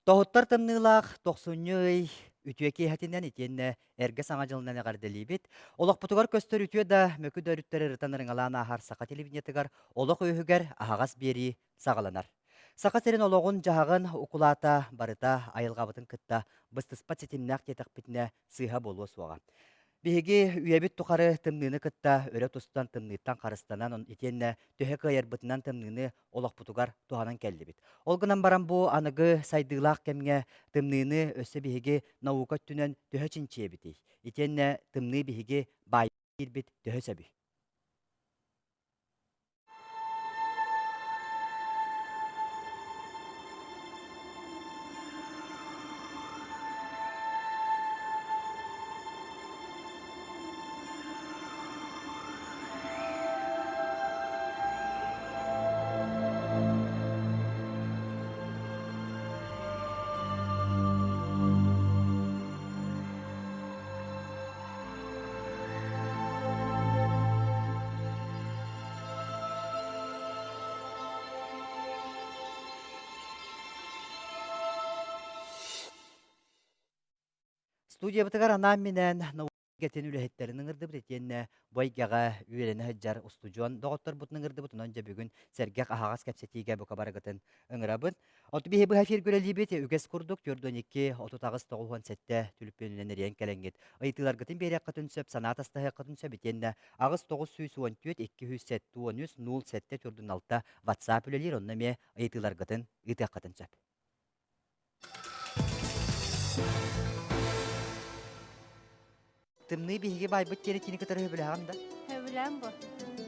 Тоһуттар тымныылаах тохсунньу ый үтүө киэһэтинэн итиэннэ эргэ саҥа дьылынан эҕэрдэлиибит. Олохпутугар көстөр үтүө да мөкү да өрүттэри ырытан ырыҥалаан ааһар саха телевидениетыгар олох үөһүгэр аһаҕас биэрии саҕаланар. Саха сирин олоҕун-дьаһаҕын укулаата барыта айылҕабытын кытта быстыспат ситимнээх диэтэхпитинэ сыыһа буолуо суоҕа. Биһиги үйэбит тухары тымныыны кытта өрө тустан тымныыттан харыстанан итиэннэ төһө кыайарбытынан тымныыны олохпутугар туһанан кэллибит. Ол гынан баран бу аныгы сайдыылаах кэмҥэ тымныыны өссө биһиги наука өттүнэн төһө чинчийэбитий? Итиэннэ тымныы биһиги баай киирбит төһө сөбүй? Студиябытыгар анаан-минээн эйгэтин үлэһиттэрин ыҥырдыбыт итиэннэ бу эйгэҕэ үөрэнэ сылдьар устудьуон доҕотторбутун ыҥырдыбыт. Онон дьэ бүгүн сэргэх аһаҕас кэпсэтиигэ бука барыгытын ыҥырабын. Оту биһи быһа эфиргэ үлэлиибит. Үгэс курдук 42 38 97 түлүпүөнүнэн эрийэн кэлэҥҥит. Ыйытыыларгытын биэриэххитин сөп, санаа тастаһыаххытын сөп итиэннэ 8 914 273 07 46 WhatsApp үлэлиир. Онно эмиэ ыйытыыларгытын ыытыаххытын сөп. Тымныы биһиги байбыт диэн кытары сөбүлэһэҕин да? Сөбүлээн бу.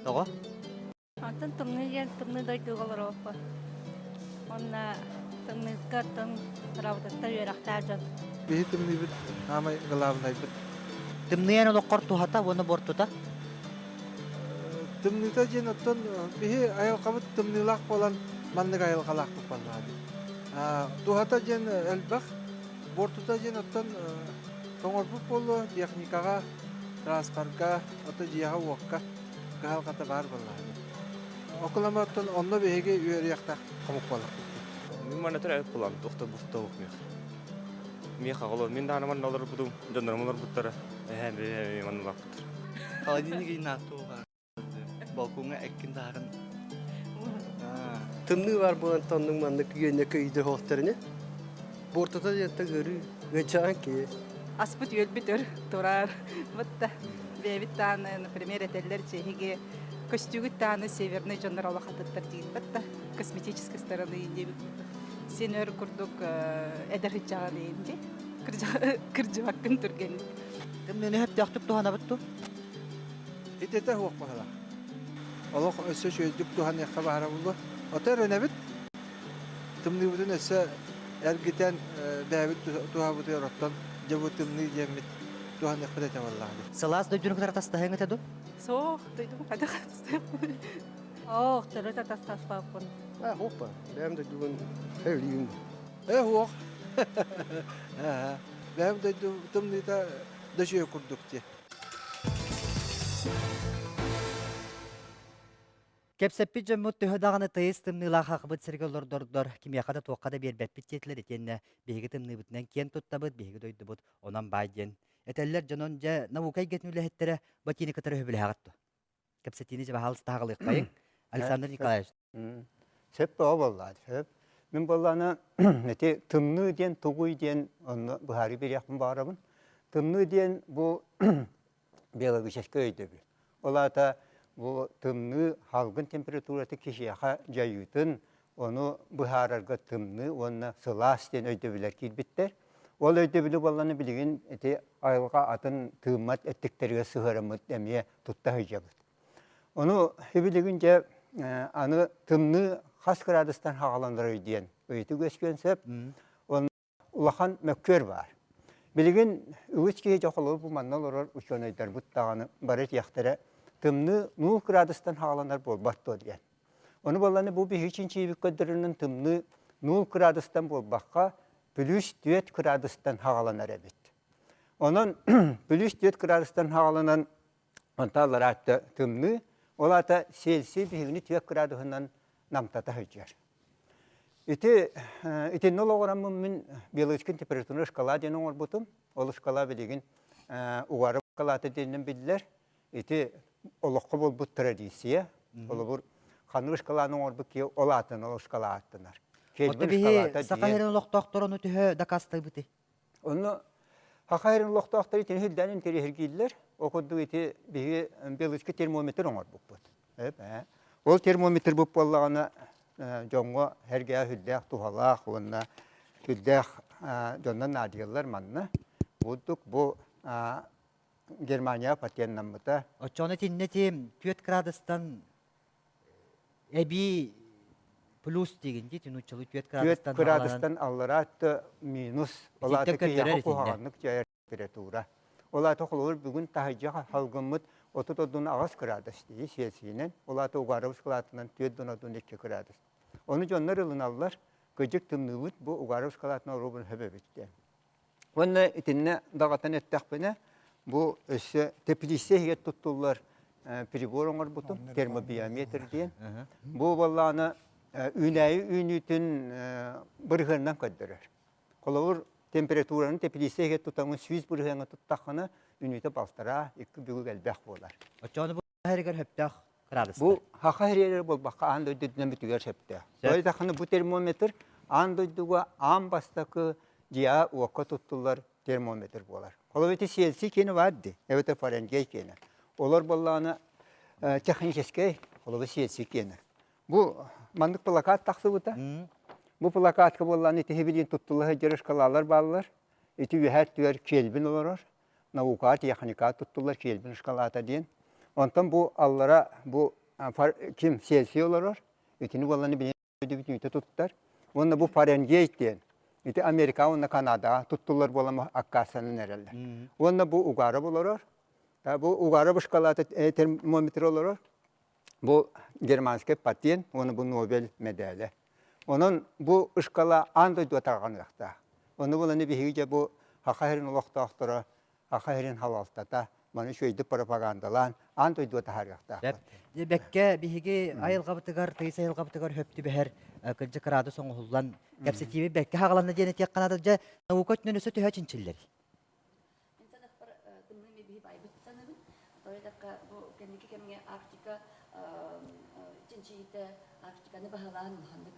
Тоҕо? Онтон тымныы диэн тымныы дойдуга олоруохпун. Уонна тымныыга оттон работаттан үөрэхтээх дьон. Биһи тымныыбыт аамай главнайбыт. Тымныы эн олоххор туһата уонна буортута? Тымныыта диэн оттон биһи айылҕабыт тымныылаах буолан маннык айылҕалаахпыт буоллаҕа дии. Туһата диэн элбэх, буортута диэн оттон тоҥорбут буолуо техникаҕа, транспорка, ото дьиэҕэ-уокка кыһалҕата баар буоллаҕа дии. Окулама оттон онно биһиги үөрүйэхтээх хомук буоллахпыт дии. Мин манна төрөөбүт буолан туох да буста суох миэхэ. Миэхэ оҕолор мин даҕаны манна олорбутум, дьоннорум олорбуттара. Эһээм, эбээм манна улааппыттар. Холодильник инааттууга балкоҥҥа эккин таһарын Тымныы бар буолан тоннуҥ маннык үөнэ көйдө хоохторуна. Буортата диэн ыарыы ыачаан киһи. Аспыт үөлбүт өр турар. Вот бэйэбит дааны, например, этэллэр чэһиги көстүүгүт дааны северный дьоннор олохатыттар диир да косметической стороны диэбит син өр курдук эдэр ыччаҕын инди кырдьыбаккын түргэнник. Тымныыны сөптөөхтүк туһанабыт дуу? Ититэ суох баһылаах. Олох өссө үчүгэйдик туһаныахха баара буолуо. Ото эрэнэбит. Тымныыбытын өссө эргитэн бэйэбит туһабытыгар оттон дьэ бу тымныы диэммит туһаныахпыт этэ буоллаҕа дии. Сылаас дойдуну кытары атастаһыаҥ этэ дуу? Суох, дойдум хайдах атастаһыахпын. Ох, төрүт атастаспаппын. А, хоппа, бэйэм дойдубун сөбүлүүбүн. Э, суох. Бэйэм дойду тымныыта да үчүгэй курдук дии. Кэпсэппит дьоммут төһө даҕаны тыйыс тымныылаах хахыбыт сиргэ олордордор, кимиэхэ да туохха да биэрбэппит диэтилэр итиэннэ биһиги тымныыбытынан киэн туттабыт, биһиги дойдубут онон баай диэн этэллэр дьонон дьэ наука эйгэтин үлэһиттэрэ ботини кытары сөбүлэһэҕит дуо? Кэпсэтиини дьэ баһаалыста аҕалыаххайыҥ. Александр Николаевич. Сөп бөҕө буоллаҕа сөп. Мин буоллаҕына ити тымныы диэн тугуй диэн онно быһаарыы биэриэхпин баҕарабын. Тымныы диэн бу биологическай өйдөбүл. Ол аата бу тымныы салгын температурата киһиэхэ дьайыытын, ону быһаарарга тымныы уонна сылаас диэн өйдөбүллэр киирбиттэр. Ол өйдөбүлү буоллаҕына билигин ити айылҕа атын тыыммат эттиктэригэр сыһыараммыт эмиэ тутта сылдьабыт. Ону билигин дьэ аны тымныы хас кыраадыстан хаҕаланарый диэн ыйытыы үөскүөн сөп. Онно улахан мөккүөр баар. Билигин үгүс киһи дьэ холобур бу манна олорор учуонайдарбыт даҕаны бары этиэхтэрэ тымныы нуул кыраадыстан хаҕаланар буолбат дуо диэн. Ону буоллаҕына бу биһиги чинчийбит көрдөрүүнэн тымныы нуул кыраадыстан буолбакка плюс 4 кыраадыстан хаҕаланар эбит. Онон плюс 4 кыраадыстан хаҕаланан Онтон аллараатта тымныы, ол аата Цельсий биһигини 4 градуһунан намтата сылдьар. Ити итиннэ олоҕураммын мин биологическай температурнай шкала диэн оҥорбутум. Ол шкала билигин угары шкалата диэнинэн биллэр. Ити олоххо буолбут традиция. Холобур, ханнык шкаланы оҥорбут киһи ол аатын ол шкала ааттанар. Отто биһи Саха сирин олохтоохторо ону төһө дакаастыыбытый? Онно Саха сирин олохтоохторо итини сүрдээн интэриэһиргииллэр. Ол курдук ити биһиги биологическай термометр оҥорбуппут. Ол термометр бу буоллаҕына дьоҥҥо сэргээ сүрдээх туһалаах уонна сүрдээх дьонно наадыйаллар манна. Бурдук бу Германияҕа патеннаммыта. Оччоҕуна итиннэ ити 4 градустан эбии плюс диигин дии нууччалыы 4 градустан 4 градустан аллараа өттө минус. Ол аата киһиэхэ куһаҕаннык дьайар температура. Ол аата холобур бүгүн таһырдьа халгыммыт 38 градус дии сиэсиинэн. Ол аата угаров шоколадынан 4,2 градус. Ону дьоннор ылыналлар. Кыдьык тымныыбыт бу угаров шоколадынан оруобун хөбөбүт диэн. Уонна итиннэ даҕатан эттэхпинэ, бу өссө теплица иһигэр туттуллар прибор оҥорбутум, термобиометр диэн. Бу буоллаҕына үүнээйи үүнүүтүн бырыһыанынан көрдөрөр. Холобур, температураны теплица иһигэр тутаҥын 100 бырыһыаҥҥа туттаххына, үүнүүтэ балтараа, икки бүгүк элбэх буолар. Оччоҕуна бу иһэригэр сөптөөх градустар. Бу саха иһэригэр буолбакка аан дойдутунан бүтүгэр сөптөөх. Тоҕо бу термометр аан дойдуга аан бастакы дьиэҕэ уокка туттуллар термометр буолар. Холобур ити Цельсий киэнэ баар дии, эбэтэр Фаренгейт киэнэ. Олор буоллаҕына техническэй, холобур Цельсий киэнэ. Бу маннык плакат тахсыбыта. Бу плакатка буоллаҕына ити билигин туттулла сылдьар шкалалар бааллар. Ити үөһээ өттүгэр Кельвин олорор. Наука, техника туттуллар Кельвин шкалата диэн. Онтон бу аллара бу ким Цельсий олорор. Итини буолланы билигин бүтүүтэ туттар. Уонна бу Фаренгейт диэн. Ити Америка уонна Канадаҕа туттуллар буолан аккаастанан эрэллэр. Уонна бу Угаров олорор. Бу Угаров шкалата термометр олорор. Бу германскай патент уонна бу Нобель мэдээлэ. Онон бу шкала аан дойдуга тарҕаныахтаах. Ону буланы биһиги дьэ бу Саха сирин олохтоохторо, Саха сирин халалтата маны үчүгэйдик пропагандалаан аан дойдуга таһаарыахтаахпыт. Бэккэ биһиги айылҕабытыгар, тыйыс айылҕабытыгар хөп түбэһэр кырдьык кыраадыс оҥоһуллан кэпсэтииби бэккэ хаҕаланна диэн этиэххэ наада. Дьэ наука өттүнэн өссө төһө чинчиллэрий? Мин саныахпар тымныы биһи байбыт саныыбын. Тоҕо бу кэнники кэмҥэ Арктика чинчийиитэ Арктиканы баһылаан улаханнык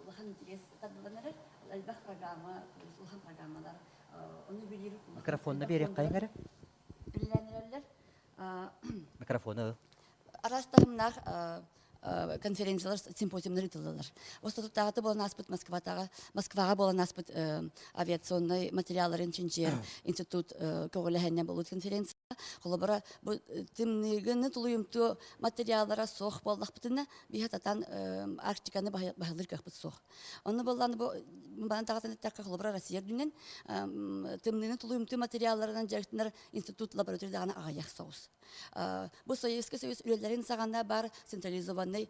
улахан интэриэс тардыллан эрэр. Элбэх программа, улахан программалар ону билир Микрофонна биэриэххэйиҥ эрэ. Үлэлээн эрэллэр. Микрофону ыл. Араас таһымнаах конференциялар, симпозиумнар ыытыллаллар. Остотуттааҕыта буолан ааспыт Москватааҕы Москваҕа буолан ааспыт авиационнай материалларын чинчийэр институт көҕүлэһэннэ буолбут конференция. Холобура, бу тымныыгыны тулуйумтуо материаллара суох буоллахпытына, биһи татан Арктиканы баһылыыр кыахпыт суох. Онно буоллаан бу банан таҕатын эттэххэ, холобура, Россия үрдүнэн тымныыны тулуйумтуо материалларынан дьарыктанар институт лаборатория даҕаны аҕыйах соҕус. Бу Советский Союз үлэлэрин саҕана бар централизованный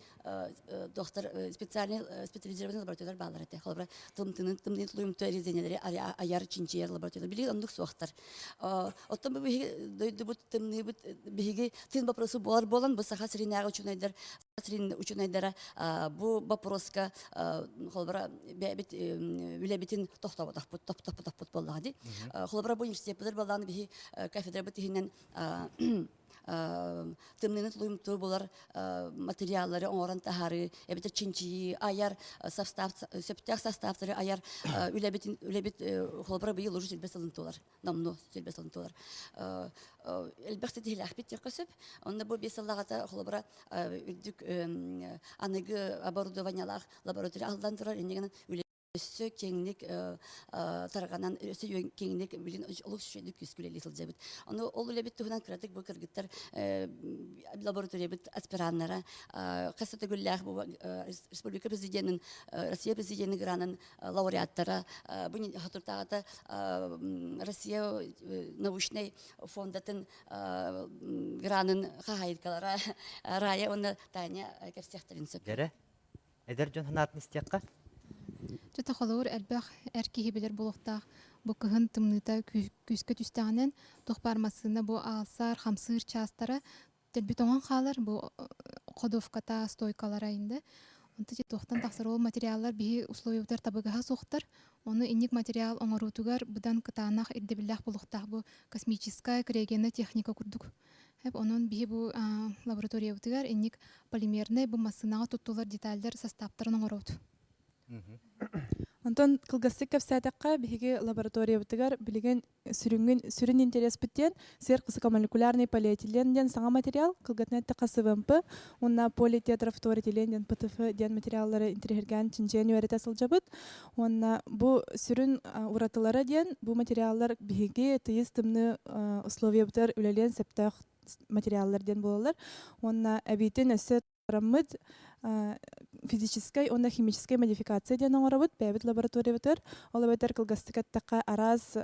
доктор специальный специализированный лабораториялар бааллар этэ. Холобура, тымтынын тымныы тулуйумту резинэлэри айар чинчийэр лабораториялар билигин оннук суохтар. Оттон бу биһиги дойдубут тымныыбыт биһиги тыын вопросу буолар буолан бу Саха сиринээҕи учуонайдар Саха сирин учуонайдара бу вопроска холобура бэйэбит үлэбитин тохтоботохпут тохтоппотохпут буоллаҕа дии. Холобура бу университеппытыр буоллаҕына биһи кафедрабыт иһинэн тымныыны тулуйумтуо булар материаллары оҥорон таһаарыы эбэтэр чинчийии айар состав сөптөөх составтары айар үлэбит үлэбит холобура быйыл уже сүүрбэ сылын туолар номнуо сүүрбэ сылын туолар элбэх ситиһилээхпит диэххэ сөп онно бу биэс сыллааҕыта холобура үрдүк аныгы оборудованиелаах лаборатория аһыллан турар инньэ гынан үлэ өссө киэҥник тарҕанан, өссө киэҥник билин олус үчүгэйдик күүскэ үлэлии сылдьабыт. Ону ол үлэбит туһунан кыратык бу кыргыттар лабораториябыт аспираннара хас да төгүллээх бу республика президенин Россия президенин гранын лауреаттара бу соторутааҕыта Россия научнай фондатын гранын хаһаайкалара Рая уонна Таня кэпсиэхтэрин сөп. Эдэр дьон санаатын истиэххэ. Чэ холобур элбэх эр киһи билэр буолуохтаах бу кыһын тымныыта күүскэ түстэҕинэн туох баар массыына бу аалсар, хамсыыр чаастара дэлби тоҥон хаалар бу ходовката, стойкалара инде. Онто туохтан тахсар ол материаллар биһи условиябытыгар табыгаһа суохтар. Ону инник материал оҥоруутугар быдан кытаанах ирдэбиллээх буолуохтаах бу космическая криогенная техника курдук. Онон биһи бу лабораториябытыгар инник полимернай бу массыынаҕа туттулар детальдар састааптарын оҥоробут. Онтон кылгастык кэпсээтэххэ, биһиги лабораториябытыгар билигин сүрүҥҥүн сүрүн интэриэспит диэн сверхвысокомолекулярный полиэтилен диэн саҥа материал, кылгатынан эттэххэ СВМП уонна политетрафторэтилен диэн ПТФ диэн материаллары интэриэһиргээн чинчийэн үөрэтэ сылдьабыт. Уонна бу сүрүн уратылара диэн бу материаллар биһиги тыйыс тымныы условиябытыгар үлэлиэн сөптөөх материаллар диэн буолаллар. Уонна эбиитин өссө Бараммыт физическэй уонна химическэй модификация диэн оҥоробут бэйэбит лабораториябытыгар. Ол эбэтэр кылгастык эттэххэ араас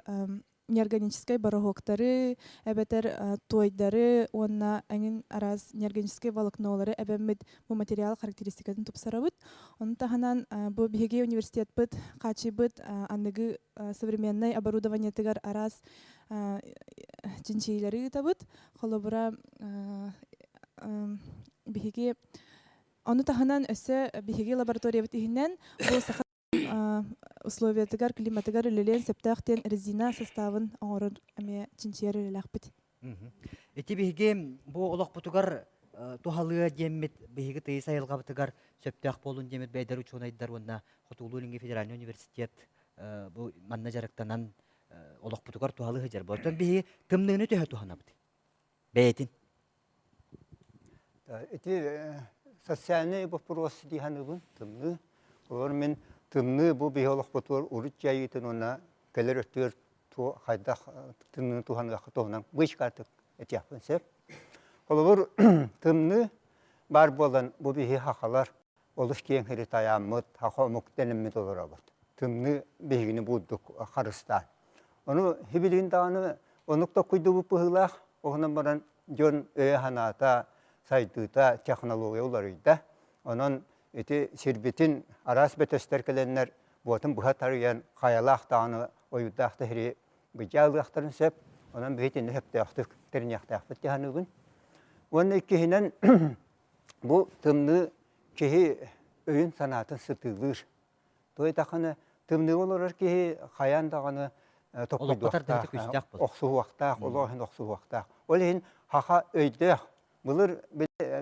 неорганическай бороһуоктары, эбэтэр туойдары уонна эҥин араас неорганическай волокнолары эбэммит бу материал характеристикатын тупсарабыт. Ону таһынан бу биһиги университетпыт хаачыйбыт аныгы современнай оборудованиетыгар араас чинчийиилэри ыытабыт. Холобура, биһиги ону таһынан өссө биһиги лабораториябыт иһинэн бу саха условиятыгар, климатыгар үлэлиэн сөптөөх диэн резина састаабын оҥорор эмиэ чинчийэр үлэлээхпит. Ити биһиги бу олохпутугар туһалыа диэммит биһиги тыйыс айылҕабытыгар сөптөөх буолун диэммит бэйдэр учуонайдар уонна Хотугулуу-Илиҥҥи федеральнай университет бу манна дьарыктанан олохпутугар туһалыы сылдьар. Оттон биһиги тымныыны төһө туһанабыт? Бэйэтин. Ити социальный вопрос дии саныыбын тымныы. Олор мин тымныы бу биһи олохпутугар урут дьайыытын уонна кэлэр өттүгэр хайдах тымныыны туһаныахха туһунан быычкаатык этиэхпин сөп. Холобур, тымныы баар буолан бу биһи хахалар олус киэҥ сири тайааммыт, саха омук дэнэммит олоробут. Тымныы биһигини бурдук харыстаан. Ону сибилигин даҕаны оннук токкуйдуубут быһыылаах, оһунан баран дьон өйө-санаата, сайдыыта, технология уларыйда. Онон ити сирбитин араас бөтөстөр кэлэннэр буотун быһа тарыйан, хайалаах даҕаны ойуурдаах да сири быдьаа ылыахтарын сөп. Онон биһи итиннэ сөптөөхтүк тэриниэхтээхпит дии саныыбын. Уонна иккиһинэн Бу тымныы киһи өйүн-санаатын сытыылыыр. Туой тымныыга олорор киһи хайаан даҕаны токкуйдуохтаах, охсуһуохтаах, олох иһин охсуһуохтаах. Ол иһин саха өйдөөх. Былыр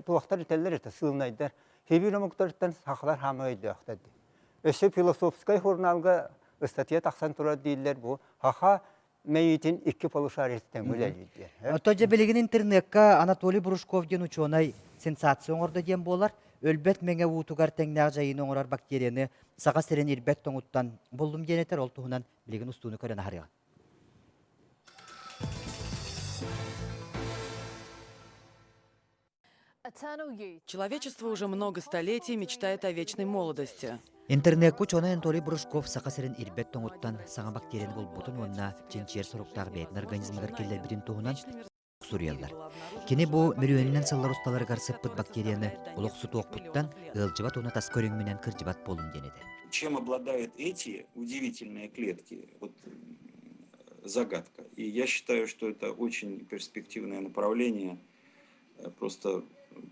туохтар этэллэр этэ, сыылынайдар. Сибиир омуктарыттан сахалар хаама өйдөөхтөр дии. Өссө философскай журналга ыстатыйа тахсан турар дииллэр бу саха мэйиитин икки полушариетыттан үлэлиир диэн. Оттон дьэ билигин интернекка Анатолий Брушков диэн учуонай сенсация оҥордо диэн буолар. Өлбөт мэҥэ уутугар тэҥнээх дьайыыны оҥорор бактерияны Саха сирин ирбэт тоҥуттан буллум диэн этэр. Ол туһунан билигин устууну көрөн аһарыаҕын. Человечество уже много столетий мечтает о вечной молодости. Интернекка учуонай Анатолий Брушков Саха сирин ирбэт тоҥуттан саҥа бактерияны булбутун уонна чинчийэр соруктаах бэйэтин организмыгар киллэрбитин туһунан суруйаллар. Кини бу мөрүөнүнэн сыллар усталарыгар сыппыт бактерияны олохсутуохпуттан ыалдьыбат уонна тас көрүҥмүнэн кырдьыбат буолун диэн этэр. Чем обладают эти удивительные клетки, вот загадка. И я считаю, что это очень перспективное направление – Просто,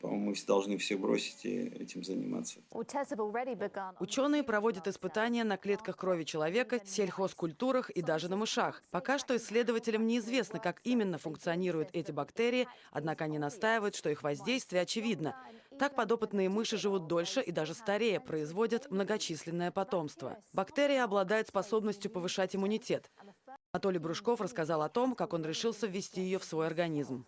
по-моему, мы должны все бросить и этим заниматься. Ученые проводят испытания на клетках крови человека, сельхозкультурах и даже на мышах. Пока что исследователям неизвестно, как именно функционируют эти бактерии, однако они настаивают, что их воздействие очевидно. Так подопытные мыши живут дольше и даже старее, производят многочисленное потомство. Бактерии обладают способностью повышать иммунитет. Анатолий Брушков рассказал о том, как он решился ввести ее в свой организм.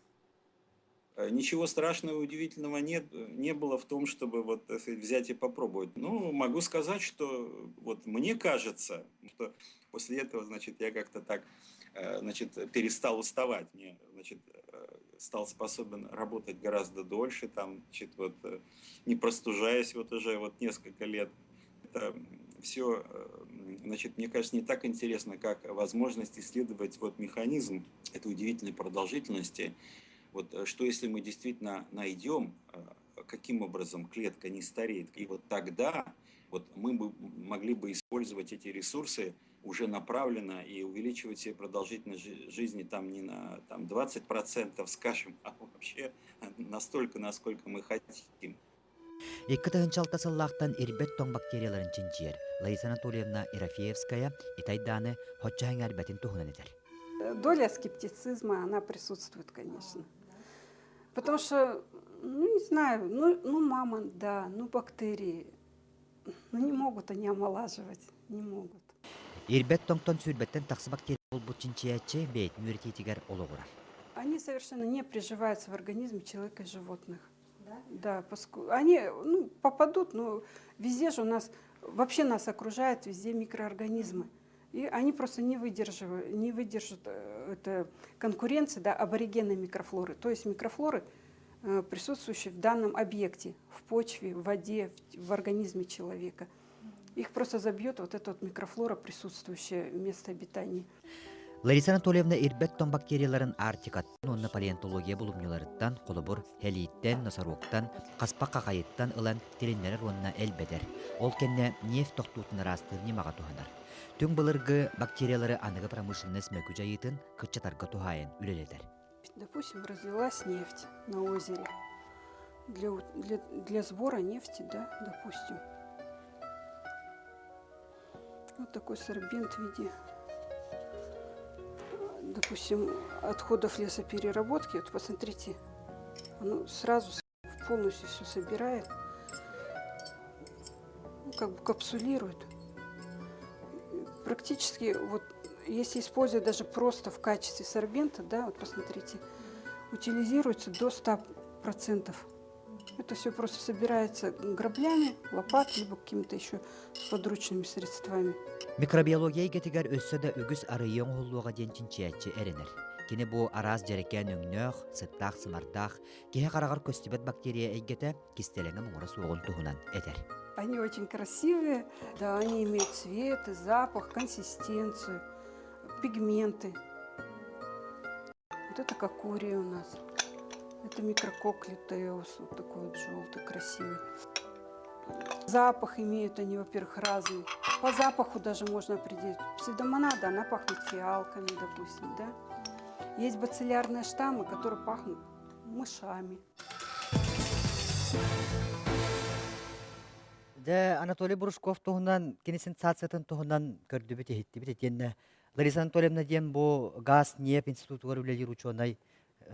Ничего страшного и удивительного нет, не было в том, чтобы вот, так сказать, взять и попробовать. Ну, могу сказать, что вот мне кажется, что после этого, значит, я как-то так, значит, перестал уставать. Мне, значит, стал способен работать гораздо дольше, там, значит, вот, не простужаясь вот уже вот несколько лет. Это все, значит, мне кажется, не так интересно, как возможность исследовать вот механизм этой удивительной продолжительности. Вот что если мы действительно найдем, каким образом клетка не стареет, и вот тогда вот мы бы могли бы использовать эти ресурсы уже направленно и увеличивать себе продолжительность жизни там не на там, 20%, скажем, а вообще настолько, насколько мы хотим. 26 сыллаахтан ирбэт тоҥ бактерияларын чинчийэр Лариса Анатольевна Ерофеевская Итайдааны хоччо сэҥээрбэтин туһунан этэр. Доля скептицизма, она присутствует, конечно. Потому что, ну, не знаю, ну, ну мамонт, да, ну, бактерии, ну, не могут они омолаживать, не могут. Ирбэт тоҥтон сүүрбэттэн тахса бактерия булбут чинчийээччи бэйэтин үөрэтиитигэр олоҕурар. Они совершенно не приживаются в организме человека и животных. Да? Да, поскольку они ну, попадут, но везде же у нас, вообще нас окружают везде микроорганизмы. И они просто не, выдерживают, не выдержат э, это конкуренции да, аборигенной микрофлоры, то есть микрофлоры, э, присутствующей в данном объекте, в почве, в воде, в, в организме человека. Их просто забьет вот эта вот микрофлора, присутствующая в месте обитания. Лариса Анатольевна ирбэт тоҥ бактерияларын Арктикаттан уонна палеонтология булумньуларыттан, холобур, һэлииттэн, носорогтан, хаспах хахайыттан ылан тилиннэрэр уонна элбэтэр. Ол кэннэ нефть тохтуутун ыраастыыр ньымаҕа туһанар. Түҥ былыргы бактериялары аныгы промышленность мөкү дьайыытын кыччатарга туһаайан үлэлэтэр. Допустим, разлилась нефть на озере. Для, для, для сбора нефти, да, допустим. Вот такой сорбент в виде, допустим, отходов лесопереработки. Вот посмотрите, оно сразу полностью все собирает, ну, как бы капсулирует. Практически вот если использовать даже просто в качестве сорбента, да, вот посмотрите, утилизируется до 100%. Это все просто собирается граблями, лопат, либо какими-то еще подручными средствами. Микробиология эйгэтигэр өссө да үгүс арыйыы оҥоһуллуоҕа диэн чинчийээччи эрэнэр. Кини бу араас дьэрэкээн өҥнөөх, сыттаах-сымардаах, киһи хараҕар көстүбэт бактерия эйгэтэ кистэлэҥэ муҥура суоҕун туһунан этэр. Они очень красивые, да, они имеют цвет, и запах, консистенцию, пигменты. Вот это кокурия у нас. Это микрококлитеус, вот такой вот желтый, красивый. Запах имеют они, во-первых, разный. По запаху даже можно определить. Псевдомонада, она пахнет фиалками, допустим, да. Есть бациллярные штаммы, которые пахнут мышами. Дьэ, Анатолий Брушков туһунан, кини сенсациятын туһунан көрдүбүт, иһиттибит итиэннэ Лариса Анатольевна диэн бу газ ньиэп институтугар үлэлиир учуонай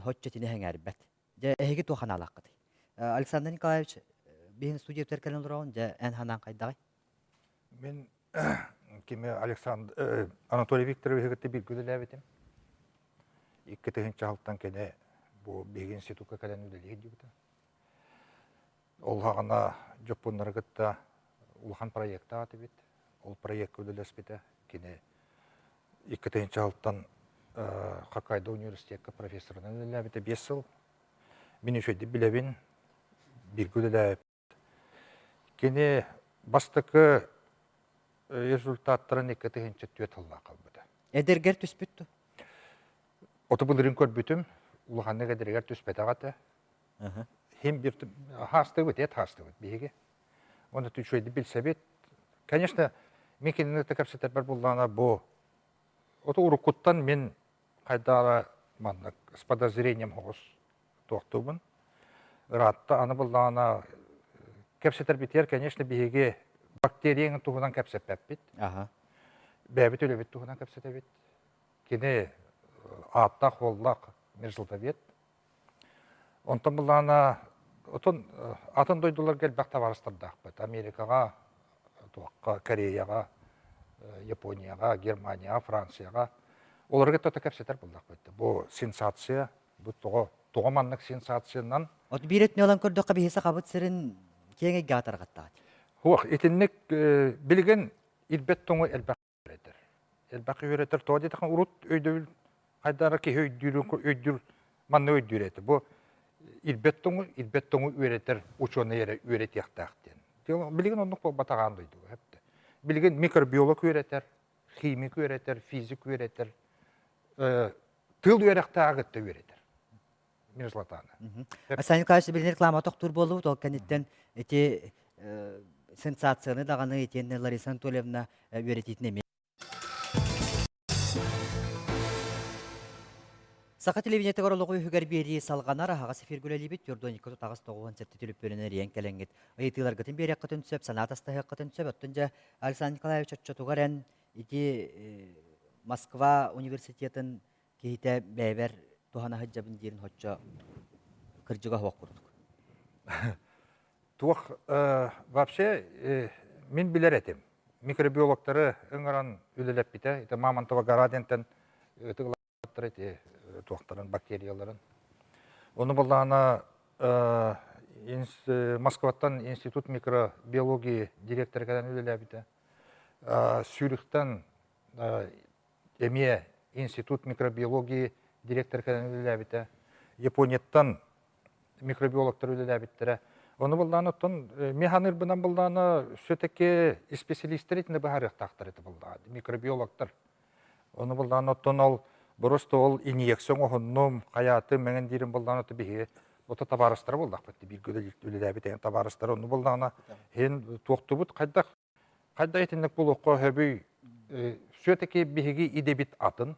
соччо итини сэҥээрбэт. Дьэ, эһиги туох санаалааххытый? Александр Николаевич, биһин студия кэлэн олороҕун, дьэ, эн санаан хайдаҕый? Мин кими Александр Анатолий Викторовиһы кытта бииргэ үлэлээбитим. 2006 кини бу биһиги институкка кэлэн үлэлии сылдьыбыта. Ол хаҕана дьоппуннары кытта улахан проектаах этибит. Ол проекка үлэлэспитэ. Кини 2006 Хоккайдо университекка профессорынан үлэлээбитэ 5 сыл. Мин үчүгэйдик билэбин, бииргэ үлэлээбиппит. Кини бастакы результаттарын 2004 сыллаах халбыта. Эдэргэр түспүт дуо? Оту былырыын көрбүтүм, улаханнык эдэригэр түспэтэх этэ. Хим бир хаастыбыт, эт хаастыбыт биһиги. Оны үчүгэйдик билсэбит. Конечно, мен кинини кэпсэтэрбэр буллаана бу оту уруккуттан мен хайдаара маннык с подозрением соҕус туохтуубун. Ыраатта аны буллаҕына кэпсэтэрбитигэр, конечно, биһиги бактерияҥ туһунан кэпсэппэппит. Бэйэбит үлэбит туһунан кэпсэтэбит. Кини ааттаах-уоллаах мерзлотовед. Онтон буллаҕына отон атын дойдуларга элбэх табаарыстардаахпыт. Америкаҕа, туохха, Кореяҕа, Японияҕа, Германияҕа, Францияҕа. Олорго тото кэпсэтэр буоллахпыт. Бу сенсация, бу тоҕо тоҕо маннык сенсациянан От биир өттүнэн ылан көрдөххө биһи сахабыт сирин киэҥ эйгэҕэ тарҕаттаҕыт. Суох, итинник билигин ирбэт тоҥу элбэх үөрэтэр. Элбэх үөрэтэр тоҕо диэтэххэ урут өйдөбүл хайдара киһи өйдүүрүн өйдүүр манна өйдүүр этэ. Бу ирбэт тоҥу ирбэт тоҥу үөрэтэр учуонай эрэ үөрэтиэхтээх диэн. Билигин оннук буолбатах аан дойдуга. Билигин микробиолог үөрэтэр, химик үөрэтэр, физик үөрэтэр, тыл үөрэхтээҕи кытта үөрэтэр. Мерзлотаны. Александр Николаевич билин реклама тохтуур буоллубут, ол кэнниттэн ити сенсацияны даҕаны итиэннэ Лариса Анатольевна үөрэтиитин эмиэ. Саха телевидениетыгар олоҕу үһүгэр биэрии салҕанар аһаҕас эфиргэ үлэлиибит. Юрдоникка тутаҕас 97 түлүппүөнүн эрийэн кэлэҥҥит ыйытыыларгытын биэриэххитин сөп, санаа тастаһыаххытын сөп. Оттон дьэ Александр Николаевич оччотугар эн ити Москва университетын киһитэ бэйэбэр туһана сылдьабын диирин хоччо кырдьыга суох курдук. Туох вообще мин билэр этим. Микробиологтары ыҥыран үлэлэппитэ. Ити Мамонтова гора диэнтэн ытыгылаабыттар ити туохтарын, бактерияларын. Ону буллаҕына Москваттан Институт микробиологии директора кэлэн үлэлээбитэ. Цюрихтан эмиэ Институт микробиологии директора кэлэн үлэлээбитэ. Японияттан микробиологтар үлэлээбиттэрэ. Ону быллаан оттон механырбынан быллаана все-таки исписэлиистэр итини быһаарыахтаахтар это быллаа микробиологтар. Ону быллаан оттон ол просто ол инъекция оҥоһуннум, хайаатым, мэҥэн диирим быллаан ото биһиги ото табаарыстара буоллахпыт бииргэ үлэлээбит эн табаарыстара ону быллаана һин туохтубут хайдах Хайда итинник буолуохха сөбүй? Все-таки биһиги идэбит атын.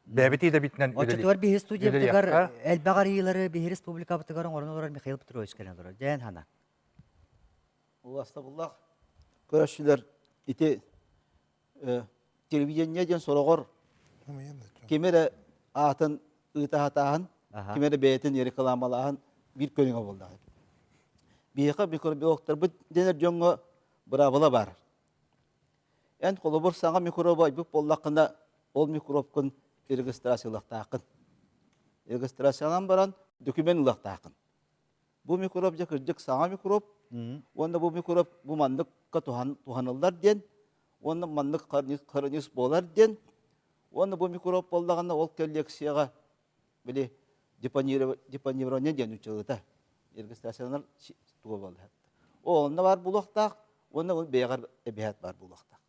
Бэйэбит идэбитинэн Оччотугар биһи студиябытыгар элбэх арыйыылары биһи республикабытыгар оҥорон олорор Михаил Петрович кэлэн олорор. Дьээн хана. Улаастабыллаах көрөөччүлэр ити телевидение диэн сороҕор ким эрэ аатын ыытаһатааһын, ким эрэ бэйэтин рекламалааһын биир көрүҥэ буоллаҕа. Биһиэхэ микробиологтарбыт дэнэр дьоҥҥо быраабыла баар. Эн холобур саҥа микробу айбыт буоллаххына, ол микробкун регистрациялыахтааххын. Регистрациялаан баран документ ылыахтааххын. Бу микроб дьэ кырдьык саҥа микроб уонна бу микроб бу манныкка туһаныллар диэн уонна маннык хронис буолар диэн уонна бу микроб буоллаҕына ол коллекцияҕа били депонирование диэн училыта регистрацияланар туга буолла. Ол онно баар буолуохтаах уонна ол бэйэҕэр эбиһээт баар буолуохтаах.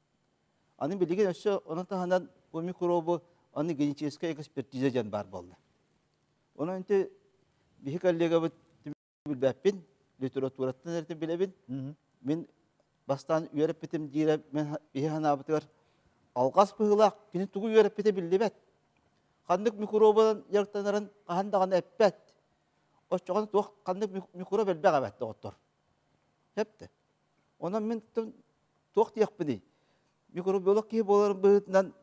Аны билигин өссө ону таһынан бу микробу аны генетическая экспертиза диэн баар буолла. Онон ити биһи коллегабыт билбэппин, литератураттан эрэ билэбин. Мин бастаан үөрэппитим диирэ мен биһи санаабытыгар алҕас быһыылаах кини тугу үөрэппитэ биллибэт. Ханнык микробунан дьарыктанарын хаһан даҕаны эппэт. Оччоҕуна туох ханнык микроб элбэх эбэт доҕоттор. Сөптө. Онон мин туох диэхпиний? Микробиолог киһи буоларым быһыытынан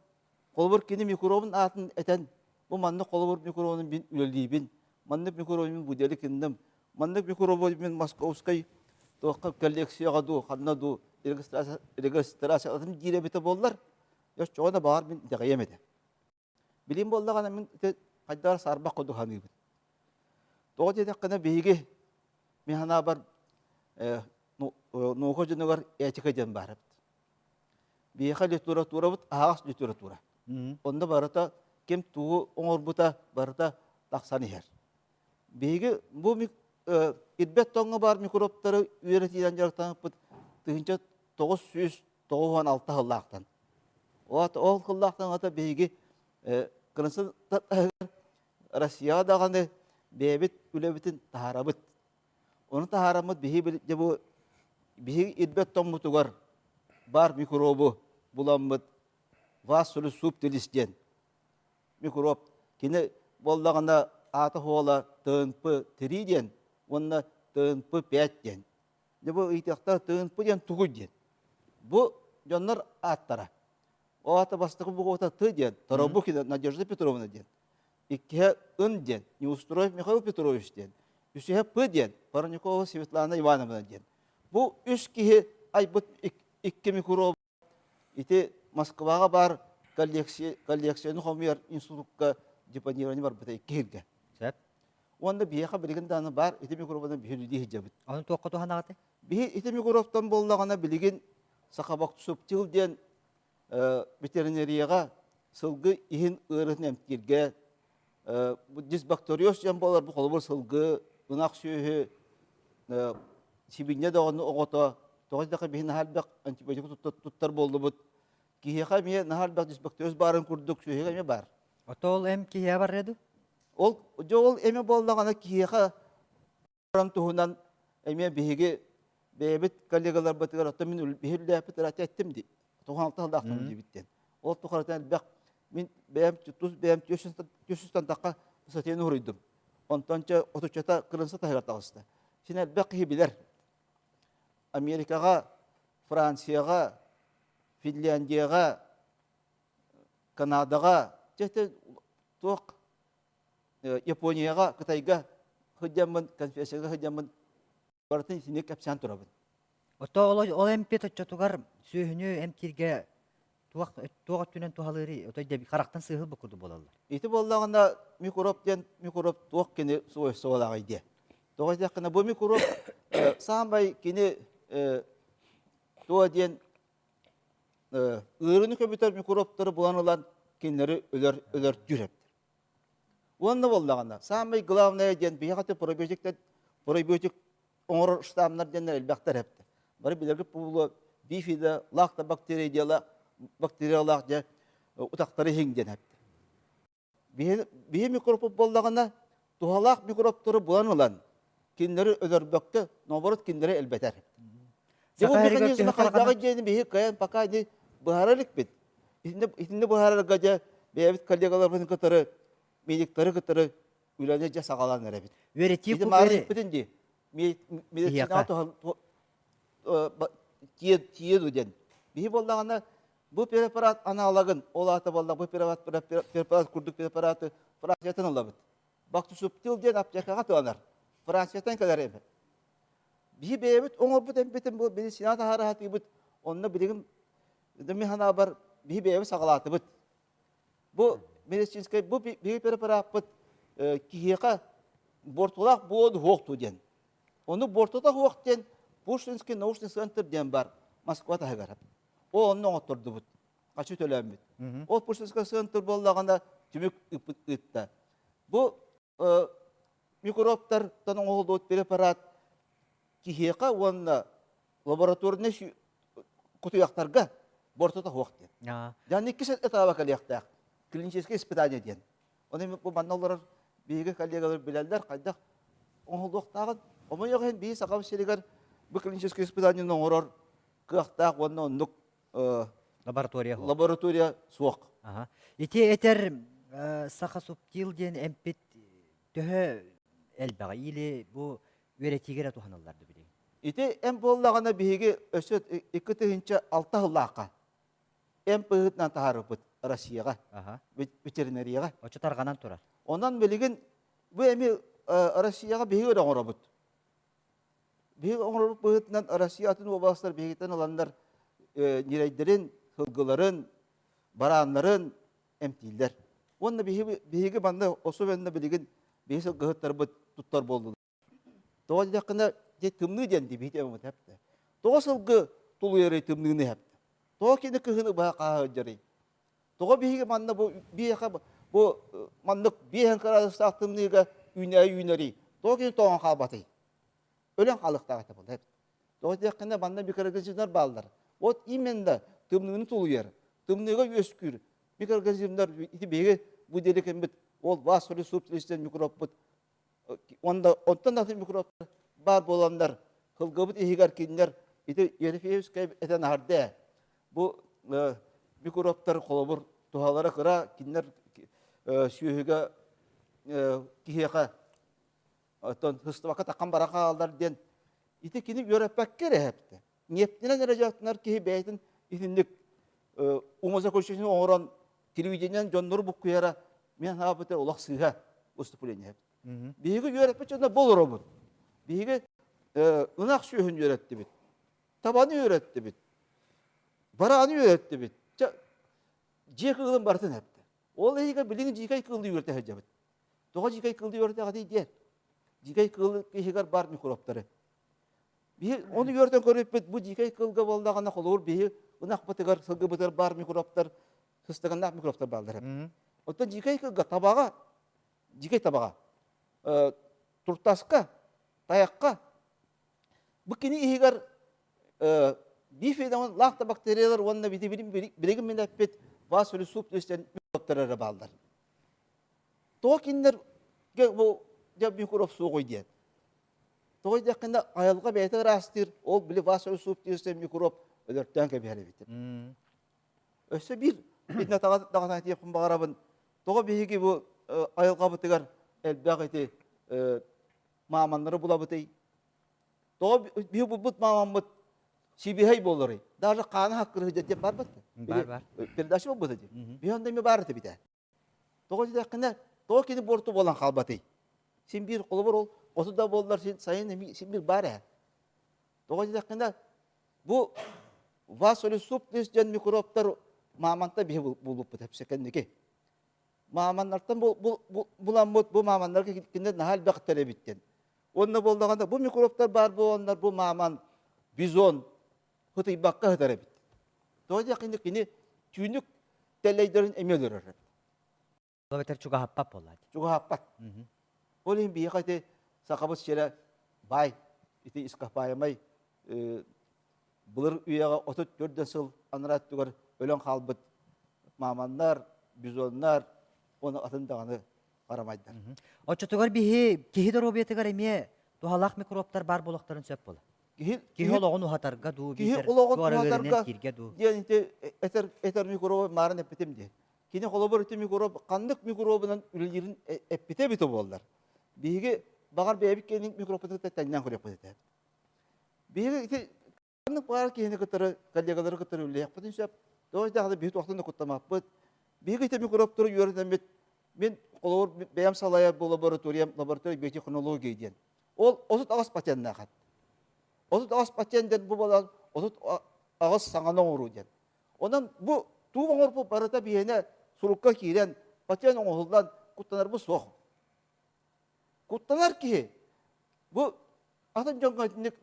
Холобур, кини микробун аатын этэн, бу маннык холобур микробун мин үлэлиибин, маннык микробу мин будели гынным, маннык микробу мин Московскай туохха коллекцияҕа дуу, ханна дуу регистрациялатым диир эбитэ буоллар, оччоҕо да баҕар мин итэҕэйиэм этэ. Билим буоллаҕына мин ити хайдах саарбах курдук саныыбын. Тоҕо диэтэххинэ биһиги мин санаабар наука дьонугар этика диэн баар эбит. Биһиэхэ литературабыт аһаҕас литература. Онно барыта ким тугу оҥорбута барыта тахсан иһэр. Биһиги бу ирбэт тоҥҥо баар микробтары үөрэтиинэн дьарыктаныппыт 1996 сыллаахтан. Ол сыллаахтан ата биһиги кырынсын Россияҕа даҕаны бэйэбит үлэбитин таһаарабыт. Ону таһаараммыт биһи дьэ бу биһиги ирбэт тоҥмутугар баар микробу буламмыт вассулус субтилис диэн микроб кини буоллаҕына аата хуола ТНП-3 диэн уонна ТНП-5 диэн. Дьэ бу ыйытыахтар ТНП диэн тугуй диэн. Бу дьоннор ааттара. Ол аата бастакы бугуота Т диэн Торобукина Надежда Петровна диэн. Иккиһэ Ын диэн Неустроев Михаил Петрович диэн. Үсүһэ П диэн Парникова Светлана Ивановна диэн. Бу үс киһи айбыт икки микроб ити Москваҕа баар коллекция, коллекцияны хомуйар институкка депонирование барбыта икки сиргэ. Сөп. Уонна биһиэхэ билигин даҕаны баар ити микробунан биһи үлэлии сылдьабыт. Аны туохха туһанаҕытый? Биһи ити микробтан буоллаҕына билигин Сахабактсубтил диэн ветеринарияҕа сылгы иһин ыарыытын эмтииргэ дисбактериоз диэн буолар бу холобур сылгы ынах сүөһү сибиинньэ даҕаны оҕото тоҕо диэтэххэ биһи наһаа элбэх антибиотик туттар буоллубут киһиэхэ эмиэ наһаа элбэх дисбактериоз баарын курдук сүөһүгэ эмиэ баар Ото ол эм киһиэхэ барыа дуу? Ол дьэ ол эми буоллаҕына киһиэхэ туһунан эмиэ биһиги бэйэбит коллегаларбытыгар оттон мин биһи үлэлээппит ыраата эттим дии 96 сыллаахтан диэбит диэн. Ол тухары элбэх Мин бэйэм тус бэйэм түөсүстэн тахха сатыйан уруйдум. Онтон чэ отуччата кырынса таһыгар таҕыста. Син элбэх киһи билэр. Америкаҕа, Францияҕа, Финляндияҕа, Канадаҕа, чэ туох Японияҕа, Кытайга сылдьаммын, конфессияга сылдьаммын барытын итинник кэпсээн турабын. Ото ол, ол эмпит оччотугар сүөһүнү эмтииргэ туох туох өттүнэн туһалыырый? Ото харахтан сыыһылбыт курдук буолаллар. Ити буоллаҕына микроб диэн микроб туох кини свойстволааҕый диэ. Тоҕо диэххинэ бу микроб саамай кини туо диэн ыарыыны көбүтэр микробтары булан ылан кинилэри өлөр өлөрдүүр эбит. Уонна буоллаҕына, саамай главное диэн биһиэхэ пробиотиктар пробиотик оҥорор штаммнар диэннэр элбэхтэр эптэ. Бары билэргит буолуо бифида, лактобактерия диэла бактериялаах дьэ утахтары иһиҥ диэн эптэ. Биһи микробпут буоллаҕына, туһалаах микробтары булан ылан, кинилэри өлөрбөккө, наоборот кинилэри элбэтэр. Дьэ бу механизмы хайдаҕый диэни биһи кыайан пока ини быһаара иликпит. Итиннэ быһаарарга дьэ бэйэбит коллегаларбытын кытары, медиктары кытары үлэни дьэ саҕалаан эрэбит. Үөрэтии Ити маары иппитин дии. Медицинаҕа тиийэ диэн. Биһи буоллаҕына бу препарат аналогын, ол аата буолла бу препарат, препарат курдук препараты Франциятан ылабыт. Бактусуптил диэн аптекаҕа туһанар. Францияттан кэлэр эбит. Биһи бэйэбит оҥорбут эмпитин бу медицина таһаара сатыыбыт. Онно билигин мин санаабар биһи бэйэбит саҕалаатыбыт. Бу медицинскэй бу биһи препараппыт киһиэхэ буортулаах буолуо суох диэн. Ону буортута суох диэн Пушкинский научный центр диэн бар Москва таһыгар. Ол онно оҥоттордубут. Хачы төлөөммүт. Ол Пушкинский центр буоллаҕына түмүк ыытта. Бу микробтартан оҥоһуллубут препарат киһиэхэ уонна лабораторнай кутуйахтарга бортото суох диэн. Дьон иккис этаба кэлиэхтээх клиническое испытание диэн. Оны бу манна олорор биһиги коллегалар билэллэр хайдах оҥоһуллуохтааҕын. Омойуох иһин биһи Сахабыт сиригэр бу клиническое испытаниены оҥорор кыахтаах уонна оннук лаборатория суох. Лаборатория суох. Ити этэр саха субтил диэн эмпит төһө элбэҕи или бу үөрэтиигэ эрэ туһаныллар да билигин? Ити эм буоллаҕына биһиги өссө 2006 сыллаахха эмп быһыытынан таһаарбыппыт Россияҕа, ветеринарияҕа. Оччо тарҕанан турар. Онон билигин бу эми Россияҕа биһиги эрэ оҥоробут. Биһиги оҥорорбут быһыытынан Россия атын уобаластар биһигиттэн ыланнар ньирэйдэрин, сылгыларын, барааннарын эмтииллэр. Уонна биһиги манна особенно билигин биһи сылгыһыттарбыт туттар буоллулар. Тоҕо диэтэххинэ, дьэ тымныы диэн дии биһи темабыт эптэ. Тоҕо сылгы тулуйарый тымныыны эптэ. Тоҕо кини кыһыны быһа хааһа сылдьарый? Тоҕо биһиги манна бу биэхэ бу маннык биэһэн кыраадыстаах тымныыга үүнээйи үүнэрий? Тоҕо кини тоҥон хаалбатый? Өлөн хаалыахтаах этэ буолла. Тоҕо диэххинэ манна микроорганизмнар бааллар. Вот именно тымныыны тулуйар, тымныыга үөскүүр микроорганизмнар ити биһиги бу диэри кэммит ол васфори субтилистен микробпут Уонна онтон атын микробтар баар буоланнар, сылгыбыт иһигэр кинилэр ити Ерефеевскай этэн аһарда ээ. Бу микробтар холобур туһалара кыра, кинилэр сүөһүгэ киһиэхэ оттон сыстыбакка таххан бара хааллар диэн ити кини үөрэппэккэ эрэ эһэптэ. Ньиэптинэн эрэ дьарыктанар киһи бэйэтин итинник умозаключение оҥорон телевидениенэн дьоннору буккуйара мин санаабыта олох сыыһа выступление. Биһиги үөрэппит дьоно болоробут. Биһиги ынах сүөһүн үөрэттибит, табаны үөрэттибит, барааны үөрэттибит. Дьиэ кыылын барытын эптэ. Ол иһигэр билигин дьиикэй кыылы үөрэтэ сылдьабыт. Тоҕо дьиикэй кыылы үөрэтэҕитий диэн. Дьиикэй кыыл иһигэр бар микробтары. Биһи ону үөрэтэн көрүппүт бу дьиикэй кыылга буоллаҕына холобур биһи ынахпытыгар сылгыбытыгар баар микробтар сыстыганнаах микробтар бааллар. Оттон дьиикэй кыылга табаҕа дьиикэй табаҕа туртаска тайахха бу кини иһигэр бифидомон лактобактериялар уонна билигин мин эппит васфолисубтистен микробтар эрэ бааллар. Тоҕо кинилэргэ бу микроб суоҕуй диэн. Тоҕо диэххинэ айылҕа бэйэтэ ыраастыыр, ол били васфолисубтистен микроб өлөртөөн кэбиһэр эбит. Өссө биир. Итинэ даҕатан этиэхпин баҕарабын. Тоҕо биһиги бу айылҕабытыгар элбэх ити мааманнары булабытый? Тоҕо биһи булбут маамаммыт сибиһэй буоларый? Даже хаана хаккырыһы диэн барбат. Бар бар. Передача буолбута дии. Биһи онно эмиэ баар этэ битэ. Тоҕо диэтэххинэ, тоҕо кини буорту буолан хаалбатый? Син биир холобур ол хоту да буоллар син сайын эмиэ син биир баар ээ. Тоҕо диэтэххинэ, бу васолесуптис диэн микробтар мааманта биһи булбуппут эпсэкэнники. Мааманнартан буламмыт бу мааманнарга кинилэр наһаа элбэхтэр эбит диэн. Уонна буоллаҕына бу микробтар баар буоланнар бу мааман бизон хытыйбакка сытар эбит. Тоҕо диэххинэ кини түүнүк тэллэйдэрин эмиэ өлөрөр эбит. Эбэтэр чугаһаппат буоллаат. Чугаһаппат. Ол иһин биһиэхэ ити сахабыт сирэ баай, ити ископаемай былыр үйэҕэ 34 сыл анараа өттүгэр өлөн хаалбыт мааманнар, бизоннар уонна атын даҕаны харамайдар. Оччотугар биһи киһи доруобуйатыгар эмиэ туһалаах микробтар баар буолуохтарын сөп буола. Киһи киһи олоҕун уһатарга дуу, киһи олоҕун уһатарга диэн ити этэр этэр микробу маарын эппитим диэн. Кини холобур ити микроб ханнык микробунан үлэлиирин эппитэ эбитэ буоллар. Биһиги баҕар бэйэбит киэнин микробпутун тэҥнээн көрүөхпүт этэ. Биһиги ити ханнык баҕар киһини кытары коллегалары кытары үлэлиэхпитин сөп. Тоҕо диэтэххинэ биһиги туохтан да куттаммаппыт. Биһиги ити микробтары үөрэтэммит мин холобур бэйэм салайар бу лабораториям лаборатория биотехнология диэн. Ол 38 патеннаах эт. 38 патент диэн бу буолан 38 саҥаны оҥоруу диэн. Онон бу туу оҥорбут барыта биһиэнэ сурукка киирэн патент оҥоһуллан куттанарбыт суох. Куттанар киһи бу атын дьоҥҥо итинник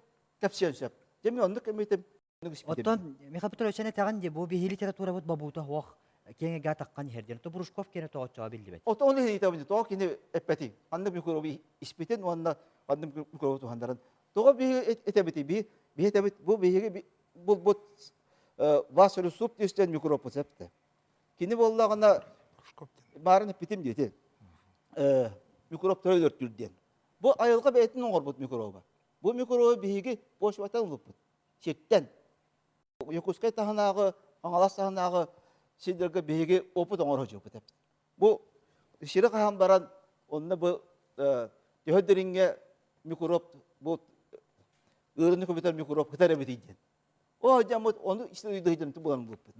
кэпсиэн сөп. Дьэ мин оннук эмитим Оттон Михаил Петрович этэҕин дии бу биһи литературабыт бобуута суох киэҥ эйгэ атаххан иһэр диэн. То Брушков киэнэ тоҕоччоҕо биллибэт. Ото ол иһин ыйытабын тоҕо кини эппэтий? Ханнык микробу испитин уонна ханнык микробу туһаннарын. Тоҕо биһиги этэбитий? Биһи биһи этэбит бу биһиги булбут васолюсуп диэн микробпут эпте. Кини буоллаҕына баарын эппитим диэти. Микроб өлөртүр диэн. Бу айылҕа бэйэтин оҥорбут микроба. Бу микробу биһиги почваттан ылбыппыт. Сиртэн. Якутскай таһынааҕы, Хаҥалас таһынааҕы сирдэргэ биһиги опыт оҥоро сылдьыбыт эбит. Бу сири хаһан баран, онно бу төһө дириҥҥэ микроб бу ыарыыны көбүтэр микроб кытар эбитий диэн. О, дьаммыт ону ыйдыһыйдым булан булбуппут.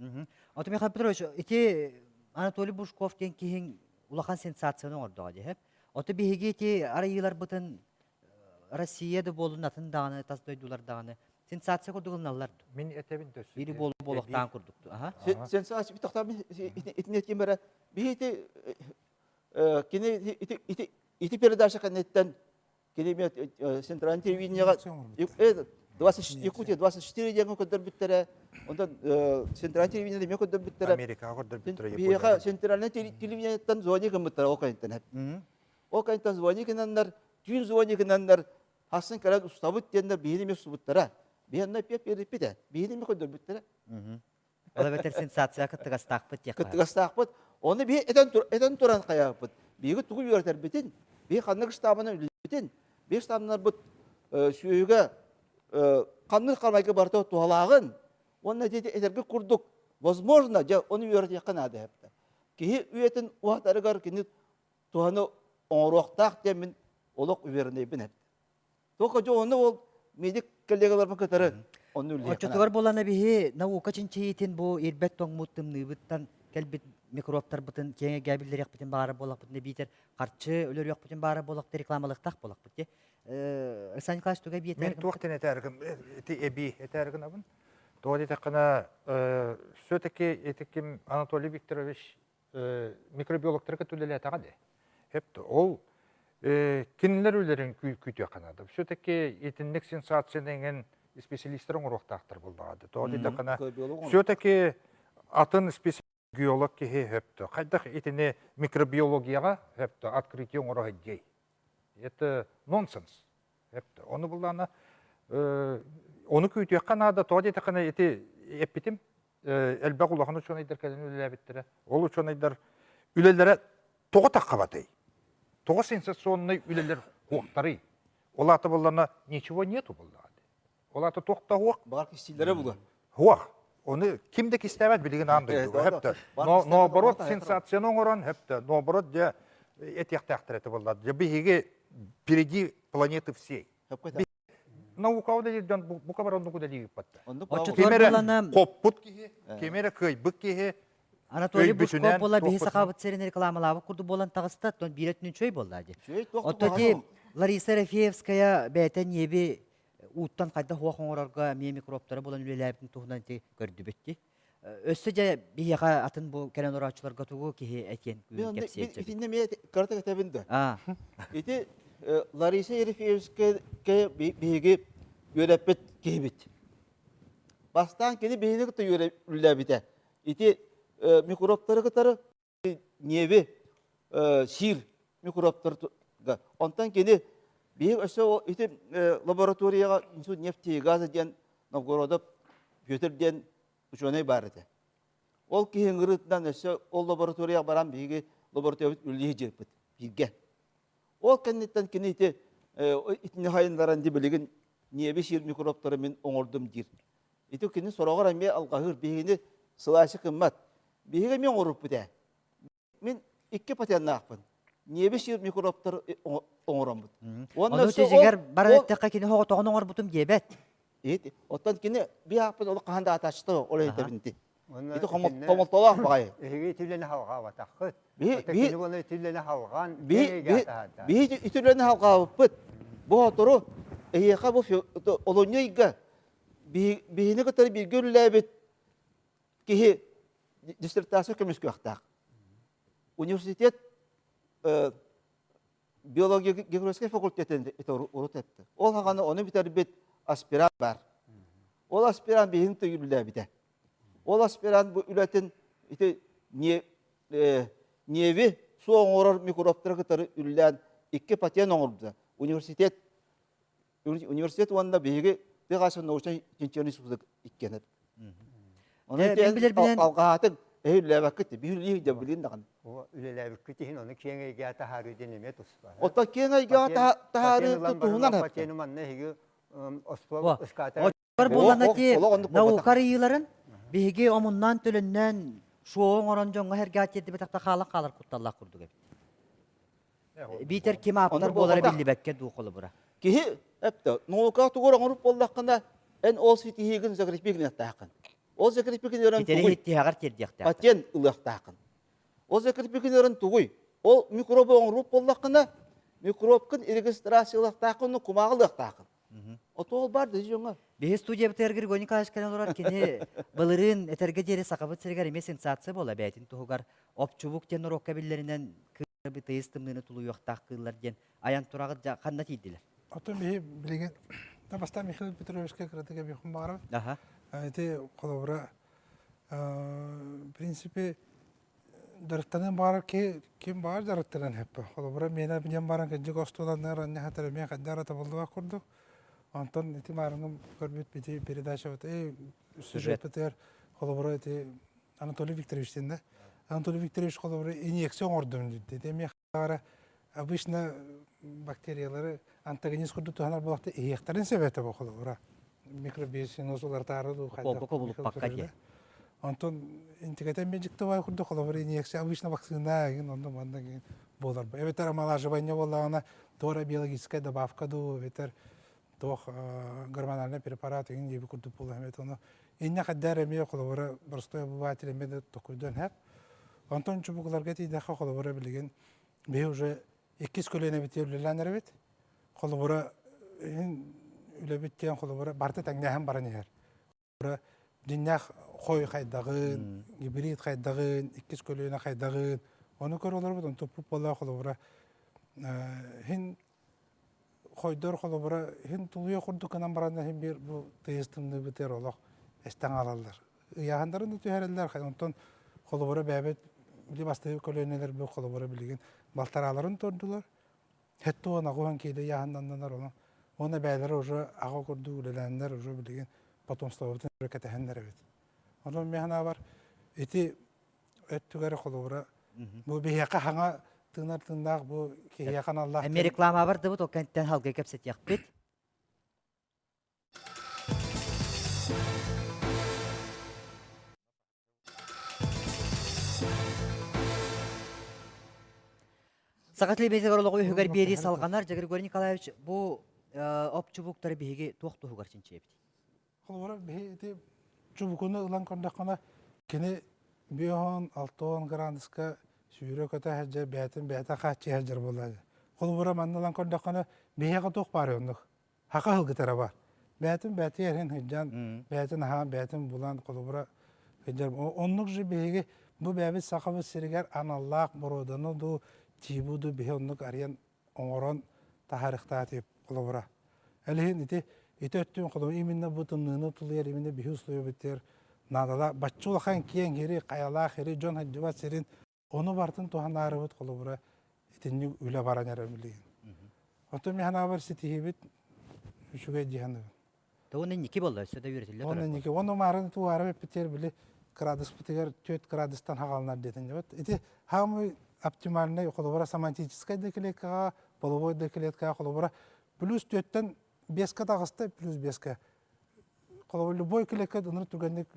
Ото Михаил Петрович, ити Анатолий Бушков диэн киһиҥ улахан сенсацияны оҥордоҕо дии. Ото биһиги ити арыйыыларбытын Россия да буолун, атын даҕаны, тас дойдулар даҕаны сенсация курдук ылыналлар. Мин этэбин төссө. Бири буолу буолуохтаан курдук. Сенсация тохтоо итини этим бара биһи ити кини ити ити ити передача кэнниттэн кини центральный телевидениеҕа Якутия 24 диэн көрдөрбүттэрэ онтон центральный телевидение эмиэ көрдөрбүттэрэ Америкаҕа көрдөрбүттэрэ биһиэхэ центральный телевидениеттан звони гыммыттара ол кэнниттэн Ол кэнниттэн звони гынаннар, түүн звони гынаннар, хассын кэлэн устабыт диэннэр биһини эмиэ устубуттара. Биһиэннэ эппиэт биэрбиппит ээ. Биһини эмиэ көрдөрбүттэрэ. Ол эбэтэр сенсация кыттыгастаахпыт диэххэ. Кыттыгастаахпыт. Ону биһи этэн, этэн туран хайаабыт. Биһиги тугу үөрэтэрбитин, биһи ханнык штабынан үлэлиирбитин, биһи штабнарбыт сүөһүгэ ханнык харамайга барыта туһалааҕын уонна ити этэргэ курдук возможно дьэ ону үөрэтиэххэ наада эбит. Киһи үйэтин уһатарыгар кини туһаны оҥоруохтаах диэн мин олох уверенныйбын эбит. Только дьэ ону ол медик коллегаларбын кытары онну үлэлиэххэ Оччотугар буолана биһи наука чинчийиитин бу ирбэт тоҥмут тымныыбыттан кэлбит микробтарбытын киэҥ эйгэ биллэриэхпитин баҕарар буоллахпытына биитэр харчы өлөрүөхпүтүн баҕарар буоллахпыт рекламалыахтаах буоллахпыт дии. Александр Николаевич туга эбии Мин туох диэн этээригин ити эбии этээригин абын. Тоҕо диэтэххинэ все-таки ити ким Анатолий Викторович микробиологтары кытта үлэлээтэҕэ дии. Хэп ол кинилэр үлэлэрин күүтүөххэ наада. Все-таки итинник сенсацияны эҥин специалистар оҥоруохтаахтар буоллаҕа дии. Тоҕо диэтэххинэ все-таки атын геолог киһи хөптө. Хайдах итини микробиологияҕа хөптө открытие оҥоро сылдьыай? Это нонсенс. Хөптө. Ону буллаана ону күүтүөххэ наада. Тоҕо диэтэххинэ ити эппитим элбэх улахан учуонайдар кэлэн үлэлээбиттэрэ. Ол учуонайдар үлэлэрэ тоҕо таххабатый? Тоҕо сенсационнай үлэлэр хуохтарый? Ол аата буоллана ничего нету буоллаҕа. Ол аата туох да хуох. Баар кистииллэрэ була. Хуох. Оны ким да кистээбэт билигин аан дойдуга. Хөптө. Наоборот сенсацияны оҥорон хөптө. Наоборот дьэ этиэхтээхтэр этэ буолла. Дьэ биһиги впереди планеты всей. Наука үлэлиир дьон бука бары оннук үлэлии ыыппаттар. Ким эрэ хоппут киһи, ким эрэ кыайбыт киһи Анатолий Бушков буола биһи сахабыт сирин рекламалаабыт курдук буолан таҕыста, оттон биир өттүнэн үчүгэй буолла дии. Оттон ити Лариса Рафеевская бэйэтэ ньиэби ууттан хайдах уох оҥорорго эмиэ микробтара булан үлэлээбитин туһунан ити көрдүбүт дии. Өссө дьэ биһиэхэ атын бу кэлэн олорооччуларга тугу киһи этиэн кэпсиэн сөбүй? Итиннэ эмиэ кыратык этэбин да. Ити Лариса Ефимовская биһиги үөрэппит киһибит. Бастаан кини биһини кытта үлэлээбитэ. Ити микробтары кытары ньиэби сиир микробтарга. Онтон кини биһиги өссө ити лабораторияҕа институт нефти и газа диэн Новгородов Петр диэн учуонай баар этэ. Ол киһи ыҥырыытынан өссө ол лабораторияҕа баран биһиги лабораториябыт үлэлии сылдьыбыппыт бииргэ. Ол кэнниттэн кини ити итини хайыннаран ди билигин ньиэби сиир микробтары мин оҥордум диир. Ити кини сороҕор эмиэ алҕаһыыр биһигини сылаачы кыммат. Биһиги эмиэ оҥоруппут ээ. Мин икки патеннаахпын. Ньиэби сиир микробтар оҥороммут. Уонна Ону тизигэр баран эттэххэ кини хоҕотоҕун оҥорбутум диэбэт. Ит, оттон кини биһаахпын олох хаһан да атааччыта ол этэбинти. Ити хомолтолоох баҕайы. Эһиги итилэни халҕаабатаххыт. Кини буола итилэни халҕаан биһи итилэни халҕаабыппыт. Бу хотору эһиэхэ бу олунньу ыйга биһини кытары бииргэ үлэлээбит киһи диссертация көмүскүөхтээх. Университет биология-географическай факультетын урут этти. Ол хаҕаны ону бүтэрбит аспирант бар. Ол аспирант биһин төгүллээбитэ. Ол аспирант бу үлэтин ити ньиэби суох оҥорор микробтары кытары үллээн икки патент оҥорбута. Университет университет уонна биһиги тыа научнай чинчийэр института иккиэн Ону алҕаһаатыҥ эһи үлэлээбэккит биир үлэлиир дьэ билин даҕаны. Үлэлээбиккит иһин ону киэҥ эйгэҕэ таһаарыы диэн эмиэ туспа. Оттон киэҥ эйгэҕэ таһаарыы туһунан Патену манна эһиги остуол ыскаата буоллана ти наука арыйыыларын биһиги омуннаан төлөннөөн шоу оҥорон дьоҥҥо сэргэҕэ тиэрдибэтэхтэ хаалан хаалар кутталлаах курдук эбит. Биитэр ким ааптар буолара биллибэккэ дуу холобура. Киһи эптэ наука тугур оҥоруп буоллаххына эн ол ситиһиигин закрепи гыныахтааххын. Ол закрепи гынарын тугуй? тиһэҕэр тиэрдиэхтээх. Патент ылыахтааххын. Ол закрепи гынарын тугуй? Ол микробу оҥоруп буоллаххына микробкын регистрациялыахтааххын, кумааҕы ылыахтааххын. Отуол бар да дьоҥҥо. Биһи студиябытыгар Григорий Николаевич кэлэн олорор кини былырыын этэргэ диэри Сахабыт сиригэр эмиэ сенсация буола бэйэтин туһугар Опчубук диэн норуокка биллэринэн кыыллары тыйыс тымныыны тулуйуохтаах кыыллар диэн айан тураҕыт дьа ханна тиийдилэр? Оттон биһи билигин да бастаан Михаил Петровичка кыратык эбиэхпин баҕарабын. Аха. Ити холобура в принципе дьарыктаныан баҕарар киһи ким баҕар дьарыктаныан сөп. Холобура миэнэ диэн баран кырдьык остуоланнар анньа эмиэ хайдах эрэ табыллыбат курдук. Онтон ити маарыҥҥым көрбүт ити передачабыт эй сюжеппытыгар холобура ити Анатолий Викторович диэн да Анатолий Викторович холобура инъекция оҥордум диэн эмиэ обычно бактериялары антагонист курдук туһанар буолахта иһиэхтэрин сөп этэ бу холобура микробиосиноз уларытаары дуу хайдах кубулуппакка диэн онтон интигэтэн медиктовай курдук холобура инъекция обычно вакцина игин онно манна игин буолар эбэтэр омолаживание буоллаҕына туора биологическая добавка дуу эбэтэр туох гормональный препарат игин диэби курдук буолла эбит ону инньэ хайдаар эмиэ холобура простой обыватель эмиэ да токуйдуон сөп Онтон чубукуларга тиийдэххэ холобура билигин биһи уже иккис көлүөнэбитигэр үлэлээн эрэбит. Холобура иһин үлэбит диэн холобура барыта тэҥнээһин баран иһэр. Холобура дьиннээх хой хайдаҕын, гибрид хайдаҕын, иккис көлүөнэ хайдаҕын ону көрө олоробут, онтон туппут буоллаҕа холобура иһин хойдор холобура иһин тулуйа курдук гынан баран иһин биир бу тыйыс тымныыбытыгар олох эстэн хаалаллар. Ыйааһыннарын да түһэрэллэр, онтон холобура бэйэбит били бастакы көлүөнэлэр бу холобура билигин балтарааларын тордулар. Хетто аҕуһан киилэ ыйааһыннаннанар ону. Уонна бэйэлэрэ уже аҕа курдук үлэлээннэр уже билигин потомствобутун кэтэһэннэр эбит. Онон мин санаабар ити өттүгэр холобура бу биһиэхэ хаҥа тыынар тыыннаах бу киһиэхэ аналлаах Эмиэ реклама бардыбыт, ол кэнниттэн халгыы кэпсэтиэхпит. Саха телевизорыгар олоҕу үһүгэр биэрии салҕанар. Дьэ, Григорий Николаевич, бу оп-чубуктары биһиги туох туһугар чинчийэбит? Холобура, биһи ити чубукуну ылан көрдөххүнэ, кини биоһон алтон градуска сүүрэ-көтө сылдьар, бэйэтин бэйэтэ хааччыйа сылдьар буолла. Холобура, манна ылан көрдөххүнэ, биһиэхэ туох баар оннук? Хака сылгытара бар. Бэйэтин бэйэтэ эрин сылдьан, бэйэтин аһаан, бэйэтин булан, холобура, сылдьар. Оннук же биһиги бу бэйэбит сахабыт сиригэр аналлаах боруоданы дуу, тиибу дуу биһи оннук арыйан оҥорон таһаарыахтаах холобура. Элиһин ити ити өттүн холобура именно бу тымныыны тулуйар именно биһи условиябытыгар наадалаах бачча улахан киэҥ сири, хайалаах сири, дьон сылдьыбат сирин ону барытын туһанаарыбыт холобура итинник үлэ баран эрэр билигин. Оттон мин санаабар ситиһиибит үчүгэй дии саныыбын. Уонна инники буолла, өссө да үөрэтиллэ турар. Уонна инники. Уонна маарын туара эппитигэр били кырадыспытыгар 4 градустан хагаланар диэтин дебет. Ити самый оптимальный холобура соматическай да клеткаҕа, половой да клеткаҕа холобура плюс 4-тэн 5-ка таҕыста, плюс 5-ка. Холобура любой клетка ыныр түгэнник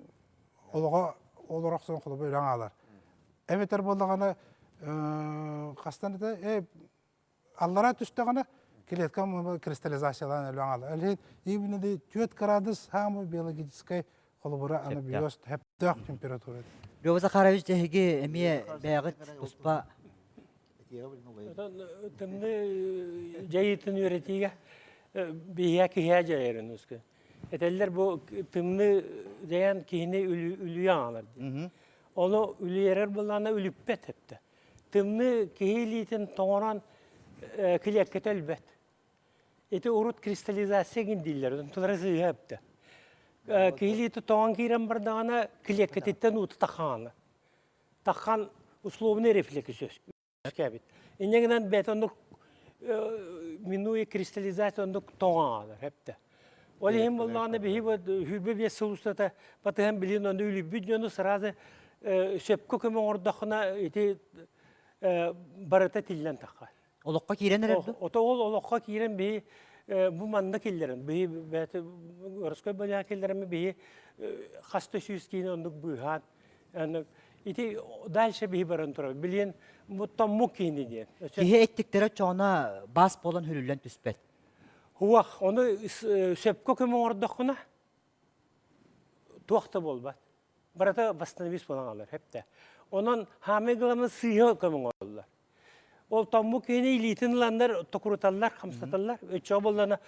олоҕо олорох сон холобура өлөн аалар. Эбэтэр буоллаҕына хастан это аллара түстэҕинэ клетка кристаллизациялаан өлөн аалар. Ол иһин именно 4 градус самый биологическай холобура аны биос хөптөөх температура. Лёва Захарович эһиги эмиэ бэйэҕит туспа Тымныы дьайыытын үөрэтиигэ биһиэхэ киһиэхэ дьайарын өскө. Этэллэр бу тымныы дьайан киһини үлүйэн аҕалар диэн. Ону үлүйэрэр буоллаҕына үлүппэт эптэ. Тымныы киһи илиитин тоҥорон килиэккэтэ өлбөт. Ити урут кристаллизация гин дииллэр, онтулара сыыһа эптэ. Киһи илиитэ тоҥон киирэн бардаҕына килиэккэтиттэн уута таххаҕына. Таххан условный рефлекс үөскээбит. Инньэ гынан бэйэтэ оннук минуя кристаллизация оннук тоҥон аалар эптэ. Ол иһин буоллаҕына биһи 25 сыл устата батыһан билин ону үлүйбүт дьону сразу сөпкө көмө оҥордоххуна ити барыта тиллэн таххар. Олоххо киирэн эрэр дуу? Ото ол олоххо киирэн биһи бу манна киллэрэн биһи бэйэтэ городской балыыһа киллэрэн биһи хас да сүүс киһини оннук быыһаан ити дальше биһи баран турар билиэн бу томмук киһини диэн. Киһи эттиктэрэ чоона бас буолан хүрүллэн түспэт. Хуах, ону сөпкө көмө оҥордоххуна туох да буолбат. Барыта восстановись буолан алар, хэптэ. Онон хаамай гыламын сыыһа көмө оҥороллор. Ол томмук киһини илиитин ыланнар токуруталлар, хамсаталлар. Өччөҕө буоллана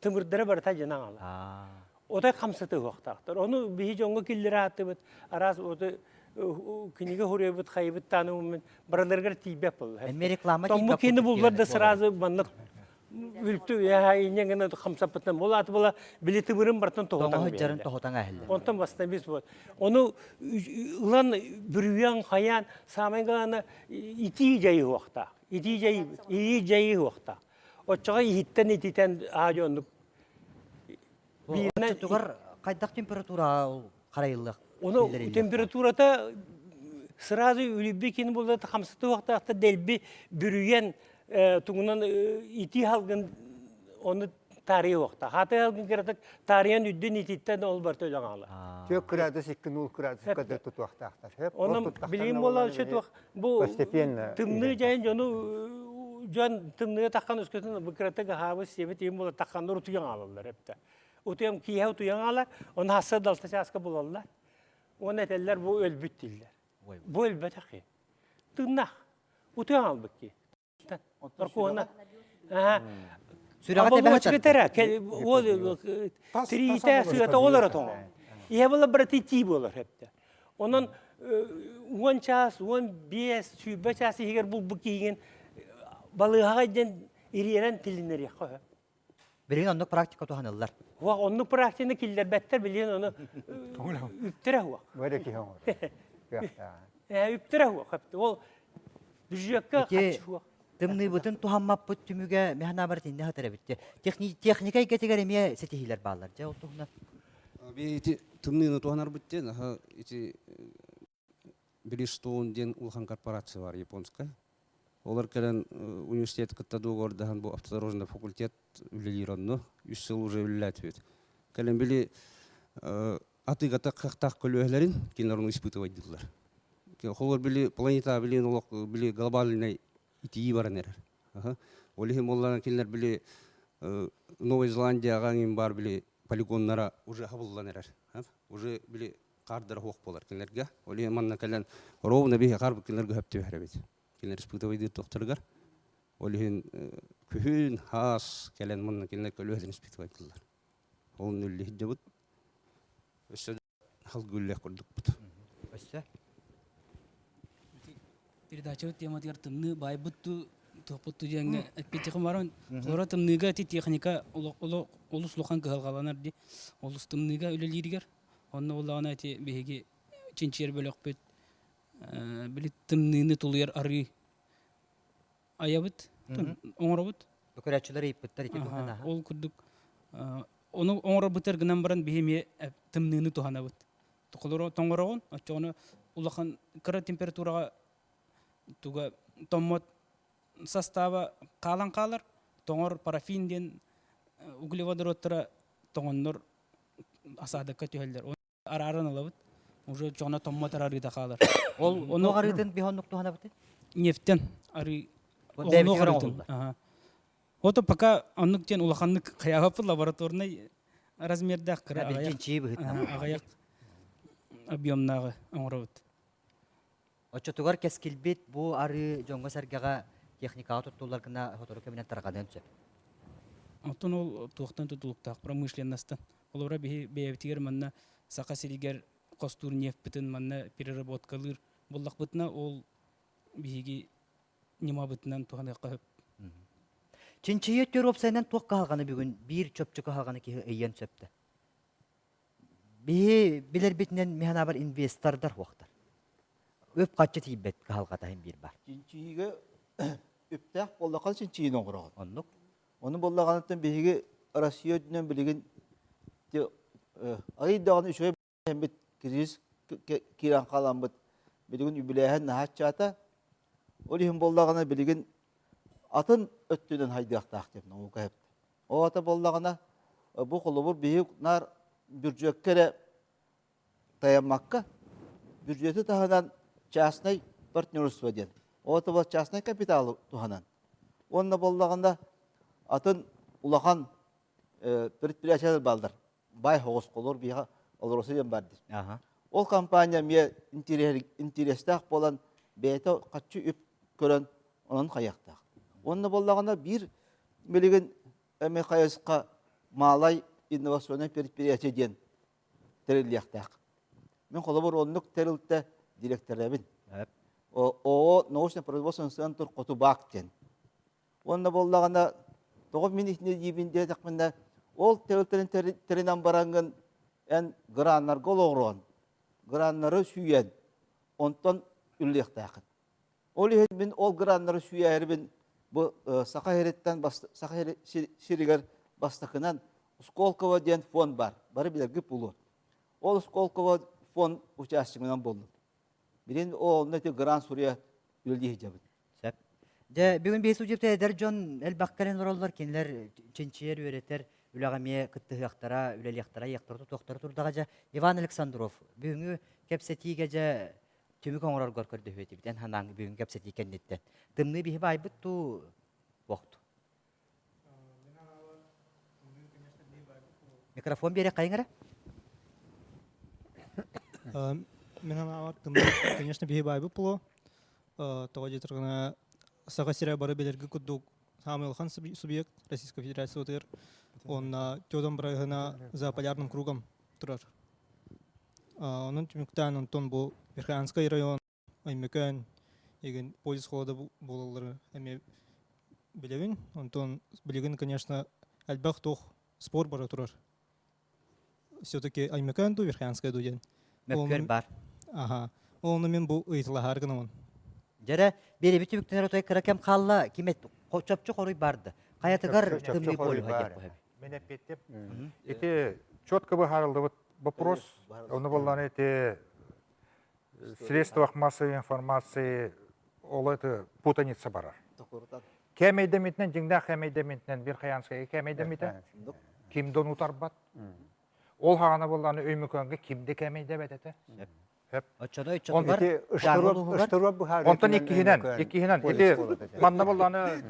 тымырдара барыта дьанан алар. Отой хамсатыһыахтаахтар. Ону биһи дьоҥҥо киллэрэ ааттыбыт, араас отой кинигэ хуруйбут, хайыбыт тааны барыларыгар тиийбэт буолла. Эмиэ реклама Томмук киһини буллар да сразу маннык үлтү инньэ гына хамсаппытынан ол аты була били тыбырын бартан тоһутан дьарын тоһутан аһыллар. Онтон бастан бис вот. Ону ылан бүрүйэн хайаан самай главное итии дьайыһуохтаах. Итии дьайыы, итии дьайыһуохтаах. Оччоҕо иһиттэн ититэн аа оннук Оччотугар хайдах температура харайыллыах Ону температурата сразу үлүйбү кин булда хамсатыахтаахта дэлби бүрүйэн тугунан итии халгын ону таарыйыахта. Хаты халгын кыратык таарыйан үрдүн ититтэн ол барта өлөн аала. 4 градус 2-0 градуска да тутуохтаахтар. Онон билигин буолла өссө бу тымныы дьайын дьону дьон тымныыга таххан өскөтүн быкырата гаһаабыт сиэбит иһин буола тахханнар утуйан аалаллар эптэ. Утуйан киэһэ утуйан аалар, оны хасса далта чааска булаллар. Уонна этэллэр бу өлбүт дииллэр. Бу өлбөтөх ки. Тыыннах. Утуйан аалбыт ки. Оркуона. Сүрэҕэ тэбэ Ол тириитэ сыата олоро тоҥо. Иһэ була барыты тии буолар эптэ. Онон 10 чаас, 15, 20 чаас иһигэр булбут киһигин балыыһаҕа диэн ириэрэн тилиннэриэххэ сөп. Билигин оннук практика туһаныллар. Уох, оннук практиканы киллэрбэттэр билигин ону үптэрэ уох. Бу киһи оҥорор. Үптэрэ уох. Ол бюджекка харчы суох. Тымныыбытын туһаммаппыт түмүгэ механабар итиннэ сытар эбит. Техника эйгэтигэр эмиэ ситиһиилэр бааллар. Дьэ, ол туһунан. Ити тымныыны туһанарбыт диэн, аха ити Bridgestone диэн улахан корпорация бар японская. Олор кэлэн университет кытта договордаһан бу автодорожный факультет үлэлиир онно. Үс сыл уже үлэлээтибит. Кэлэн били атыыга кыахтаах көлүөһэлэрин кинилэр ону испытывать дииллэр. Холор били планета билин олох били глобальный. Итии баран эрэр. Ол иһин буоллаҕына кинилэр били Новая Зеландияҕа эҥин баар били полигоннара уже хабыллан эрэр. Уже били хаардара суох буолар кинилэргэ. Ол иһин манна кэлэн ровно биһи хаар кинилэргэ хөп түбэһэр эбит. Кинилэр испытывайдыыр туохтарыгар. Ол иһин күһүн, хаас кэлэн манна кинилэр көлүөһэтин испытывайдыллар. Ол үллэһиддьабыт. Өссө халгыыллыах курдукпут. Өссө? Передачабыт тематыгар тымныы баайбыт ту туохпут ту диэҥҥэ эппитихим баран олоро тымныыга ити техника олус улахан кыһалҕаланар ди олус тымныыга үлэлииригэр онно буоллаҕына ити биһиги чинчийэр бөлөхпүт били тымныыны тулуйар арыы айабыт оҥоробут Көрөөччүлэр ыйыппыттар ити туһунан ол курдук Ону оҥорорбутар гынан баран биһи эмиэ тымныыны туһанабыт. Тоҕолоро тоҥороҕун, оччоҕуна улахан кыра температураҕа туга томмот састааба хаалан хаалар. Тоҥор парафин диэн углеводородтара тоҥоннор осадокка түһэллэр. Арааран ылабыт. Уже чоҕуна томмот арыыта хаалар. Ол ону арыытын биһи оннук туһанабыт? Нефтен арыы оҕунуох арыытын. Ото пока оннук диэн улаханнык хайаабаппыт лабораторнай размердаах кыра аҕыйах объемнааҕы оҥоробут. Оччотугар кэскилбит бу арыы дьоҥҥо-сэргэҕэ техникаҕа туттуллар гына сотору кэминэн тарҕаныан сөп. Оттон ол туохтан тутулуктаах промышленностан. Холобура биһи бэйэбитигэр манна Саха сиригэр хостуур нефпытын манна переработкалыыр буоллахпытына ол биһиги ньымабытынан туһаныахха сөп. Чинчийии өттүгэр уопсайынан туох кыһалҕаны бүгүн биир чопчу кыһалҕаны киһи ыйыан сөп да? Биһи билэрбитинэн миһанабар инвестордар хуохтар. Үп-харчы тиийбэт кыһалҕата иһин биир бар. Чинчийиигэ үптээх буоллахха чинчийиини оҥороҕун. Оннук. Ону буоллаҕыттан биһиги Россия үрдүнэн билигин арый даҕаны үчүгэй бит кризис киирэн хааламмыт билигин үбүлээһин наһаа аччаата. Ол иһин буоллаҕына билигин атын өттүнэн хайдыахтаах диэн наука эптэ. Ол ата буоллаҕына бу холобур биһи наар бюджекка эрэ тайаммакка бюджеты таһынан частный партнерство диэн. Ол ата частный капиталы туһанан. Уонна буоллаҕына атын улахан предприятиелар бааллар. Бай хоҕус биһиэхэ олороса диэн бар диир. Ол компания эмиэ интэриэстээх буолан бэйэтэ хаччы үп көрөн онон хайыахтаах. Уонна буоллаҕына биир билигин эмиэ хайысха малай инновационный предприятие диэн тэриллиэхтээх. Мин холобур оннук тэрилтэ директорабын. ООО научно-производственный центр Хотубаак диэн. Уонна буоллаҕына тоҕо мин итини диибин диэтэхпинэ ол тэрилтэрин тэринэн бараҥҥын эн граннарга олоҕуруон, граннары сүүйэн онтон үлэлиэхтээххин. Ол иһин мин ол граннары сүүйээрибин бу Саха сириттэн Саха сиригэр бастакынан Сколково диэн фонд бар. Бары билэргит буолуо. Ол Сколково фонд участнигынан буоллум. Билин онно ити грант суруйа үлэлии сылдьабыт. Сөп. Дьэ, бүгүн биһи судьуйта эдэр дьон элбэх кэлэн олороллор, кинилэр чинчийэр, үөрэтэр үлэҕэ эмиэ кыттыһыахтара, үлэлиэхтэрэ, айыахтара, тутуохтара турдаҕа дьэ. Иван Александров, бүгүҥҥү кэпсэтиигэ дьэ түмүк оҥороргор көрдөһүө этибит. Эн санааҥ бүгүҥҥү кэпсэтии кэнниттэн. Тымныы биһи баайбыт дуу, буохту? Микрофон биэрэ хайыҥ эрэ. Мин санаабар тымныы, конечно, биһи баайбыт буолуо. Тоҕо диэтэр гына Саха сирэ бары билэрги курдук самый улахан субъект Российской Федерациятыгар уонна Тёдон бырайыһына за полярным кругом турар. Онон түмүктээн онтон бу Верхоянскай район Өймөкөөн игин полис холода буолаллары эмиэ билэбин. Онтон билигин, конечно, элбэх туох спор бара турар. Все-таки Өймөкөөн дуу, Верхоянскай дуу диэн. Мөккүөр бар. Аха. Ону мин бу ыйыталаһаар гынабын. Дьэрэ, биэрэбит түбүктэнэр отой кыра кэм хаалла, ким чопчу хоруй барды. Хайатыгар тымныы полюһа диэх быһабы. Мен эппиэттим. Ити четко быһаарыллыбыт вопрос. Ону болланы ити средствах массовой информации ол это путаница барар. Кэмэйдэмитинэн дьиҥнээх кэмэйдэмитинэн бир хаянскайга кэмэйдэмитэ ким дон утарбат. Ол хаҕана болланы өймөкөнгө кимде кэмэйдэбэт этэ. Оччону оччотугар Дьааҥы Онтон иккиһинэн, иккиһинэн, ити манна болланы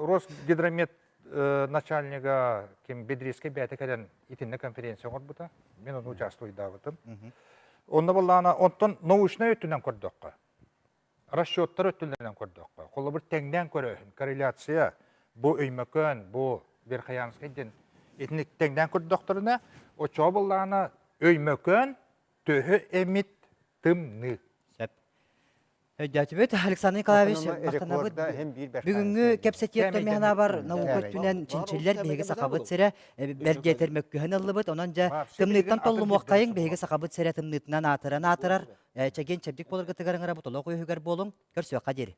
Росгидромет начальнига ким Бедрийскэй бэйэтэ кэлэн итиннэ конференция оҥорбута. Мин ону участвуйдаабытым. Онно боллаана онтон научнай өттүнэн көрдөххө, расчеттар өттүлэринэн көрдөххө, холобур тэҥнээн көрөөһүн, корреляция, бу Өймөкөөн, бу Верхоянскай диэн итинник тэҥнээн көрдөхтөрүнэ, оччоҕо буоллаҕына Өймөкөөн төһө эмит тымныы. Сөп. Өйдөөтүбүт. Александр Николаевич, махтанабыт. Бүгүҥҥү кэпсэтиэттэн миһанабар наука өттүнэн чинчиллэр биһиги сахабыт сирэ бэрдиэтэр мөккүһэн ыллыбыт. Онон дьэ тымныыттан толлумуоххайыҥ биһиги сахабыт сирэ тымныытынан аатыран аатырар. Чэгиэн чэбдик буоларгытыгар ыҥырабыт олох үөһүгэр буолуҥ. Көрсүөххэ диэри.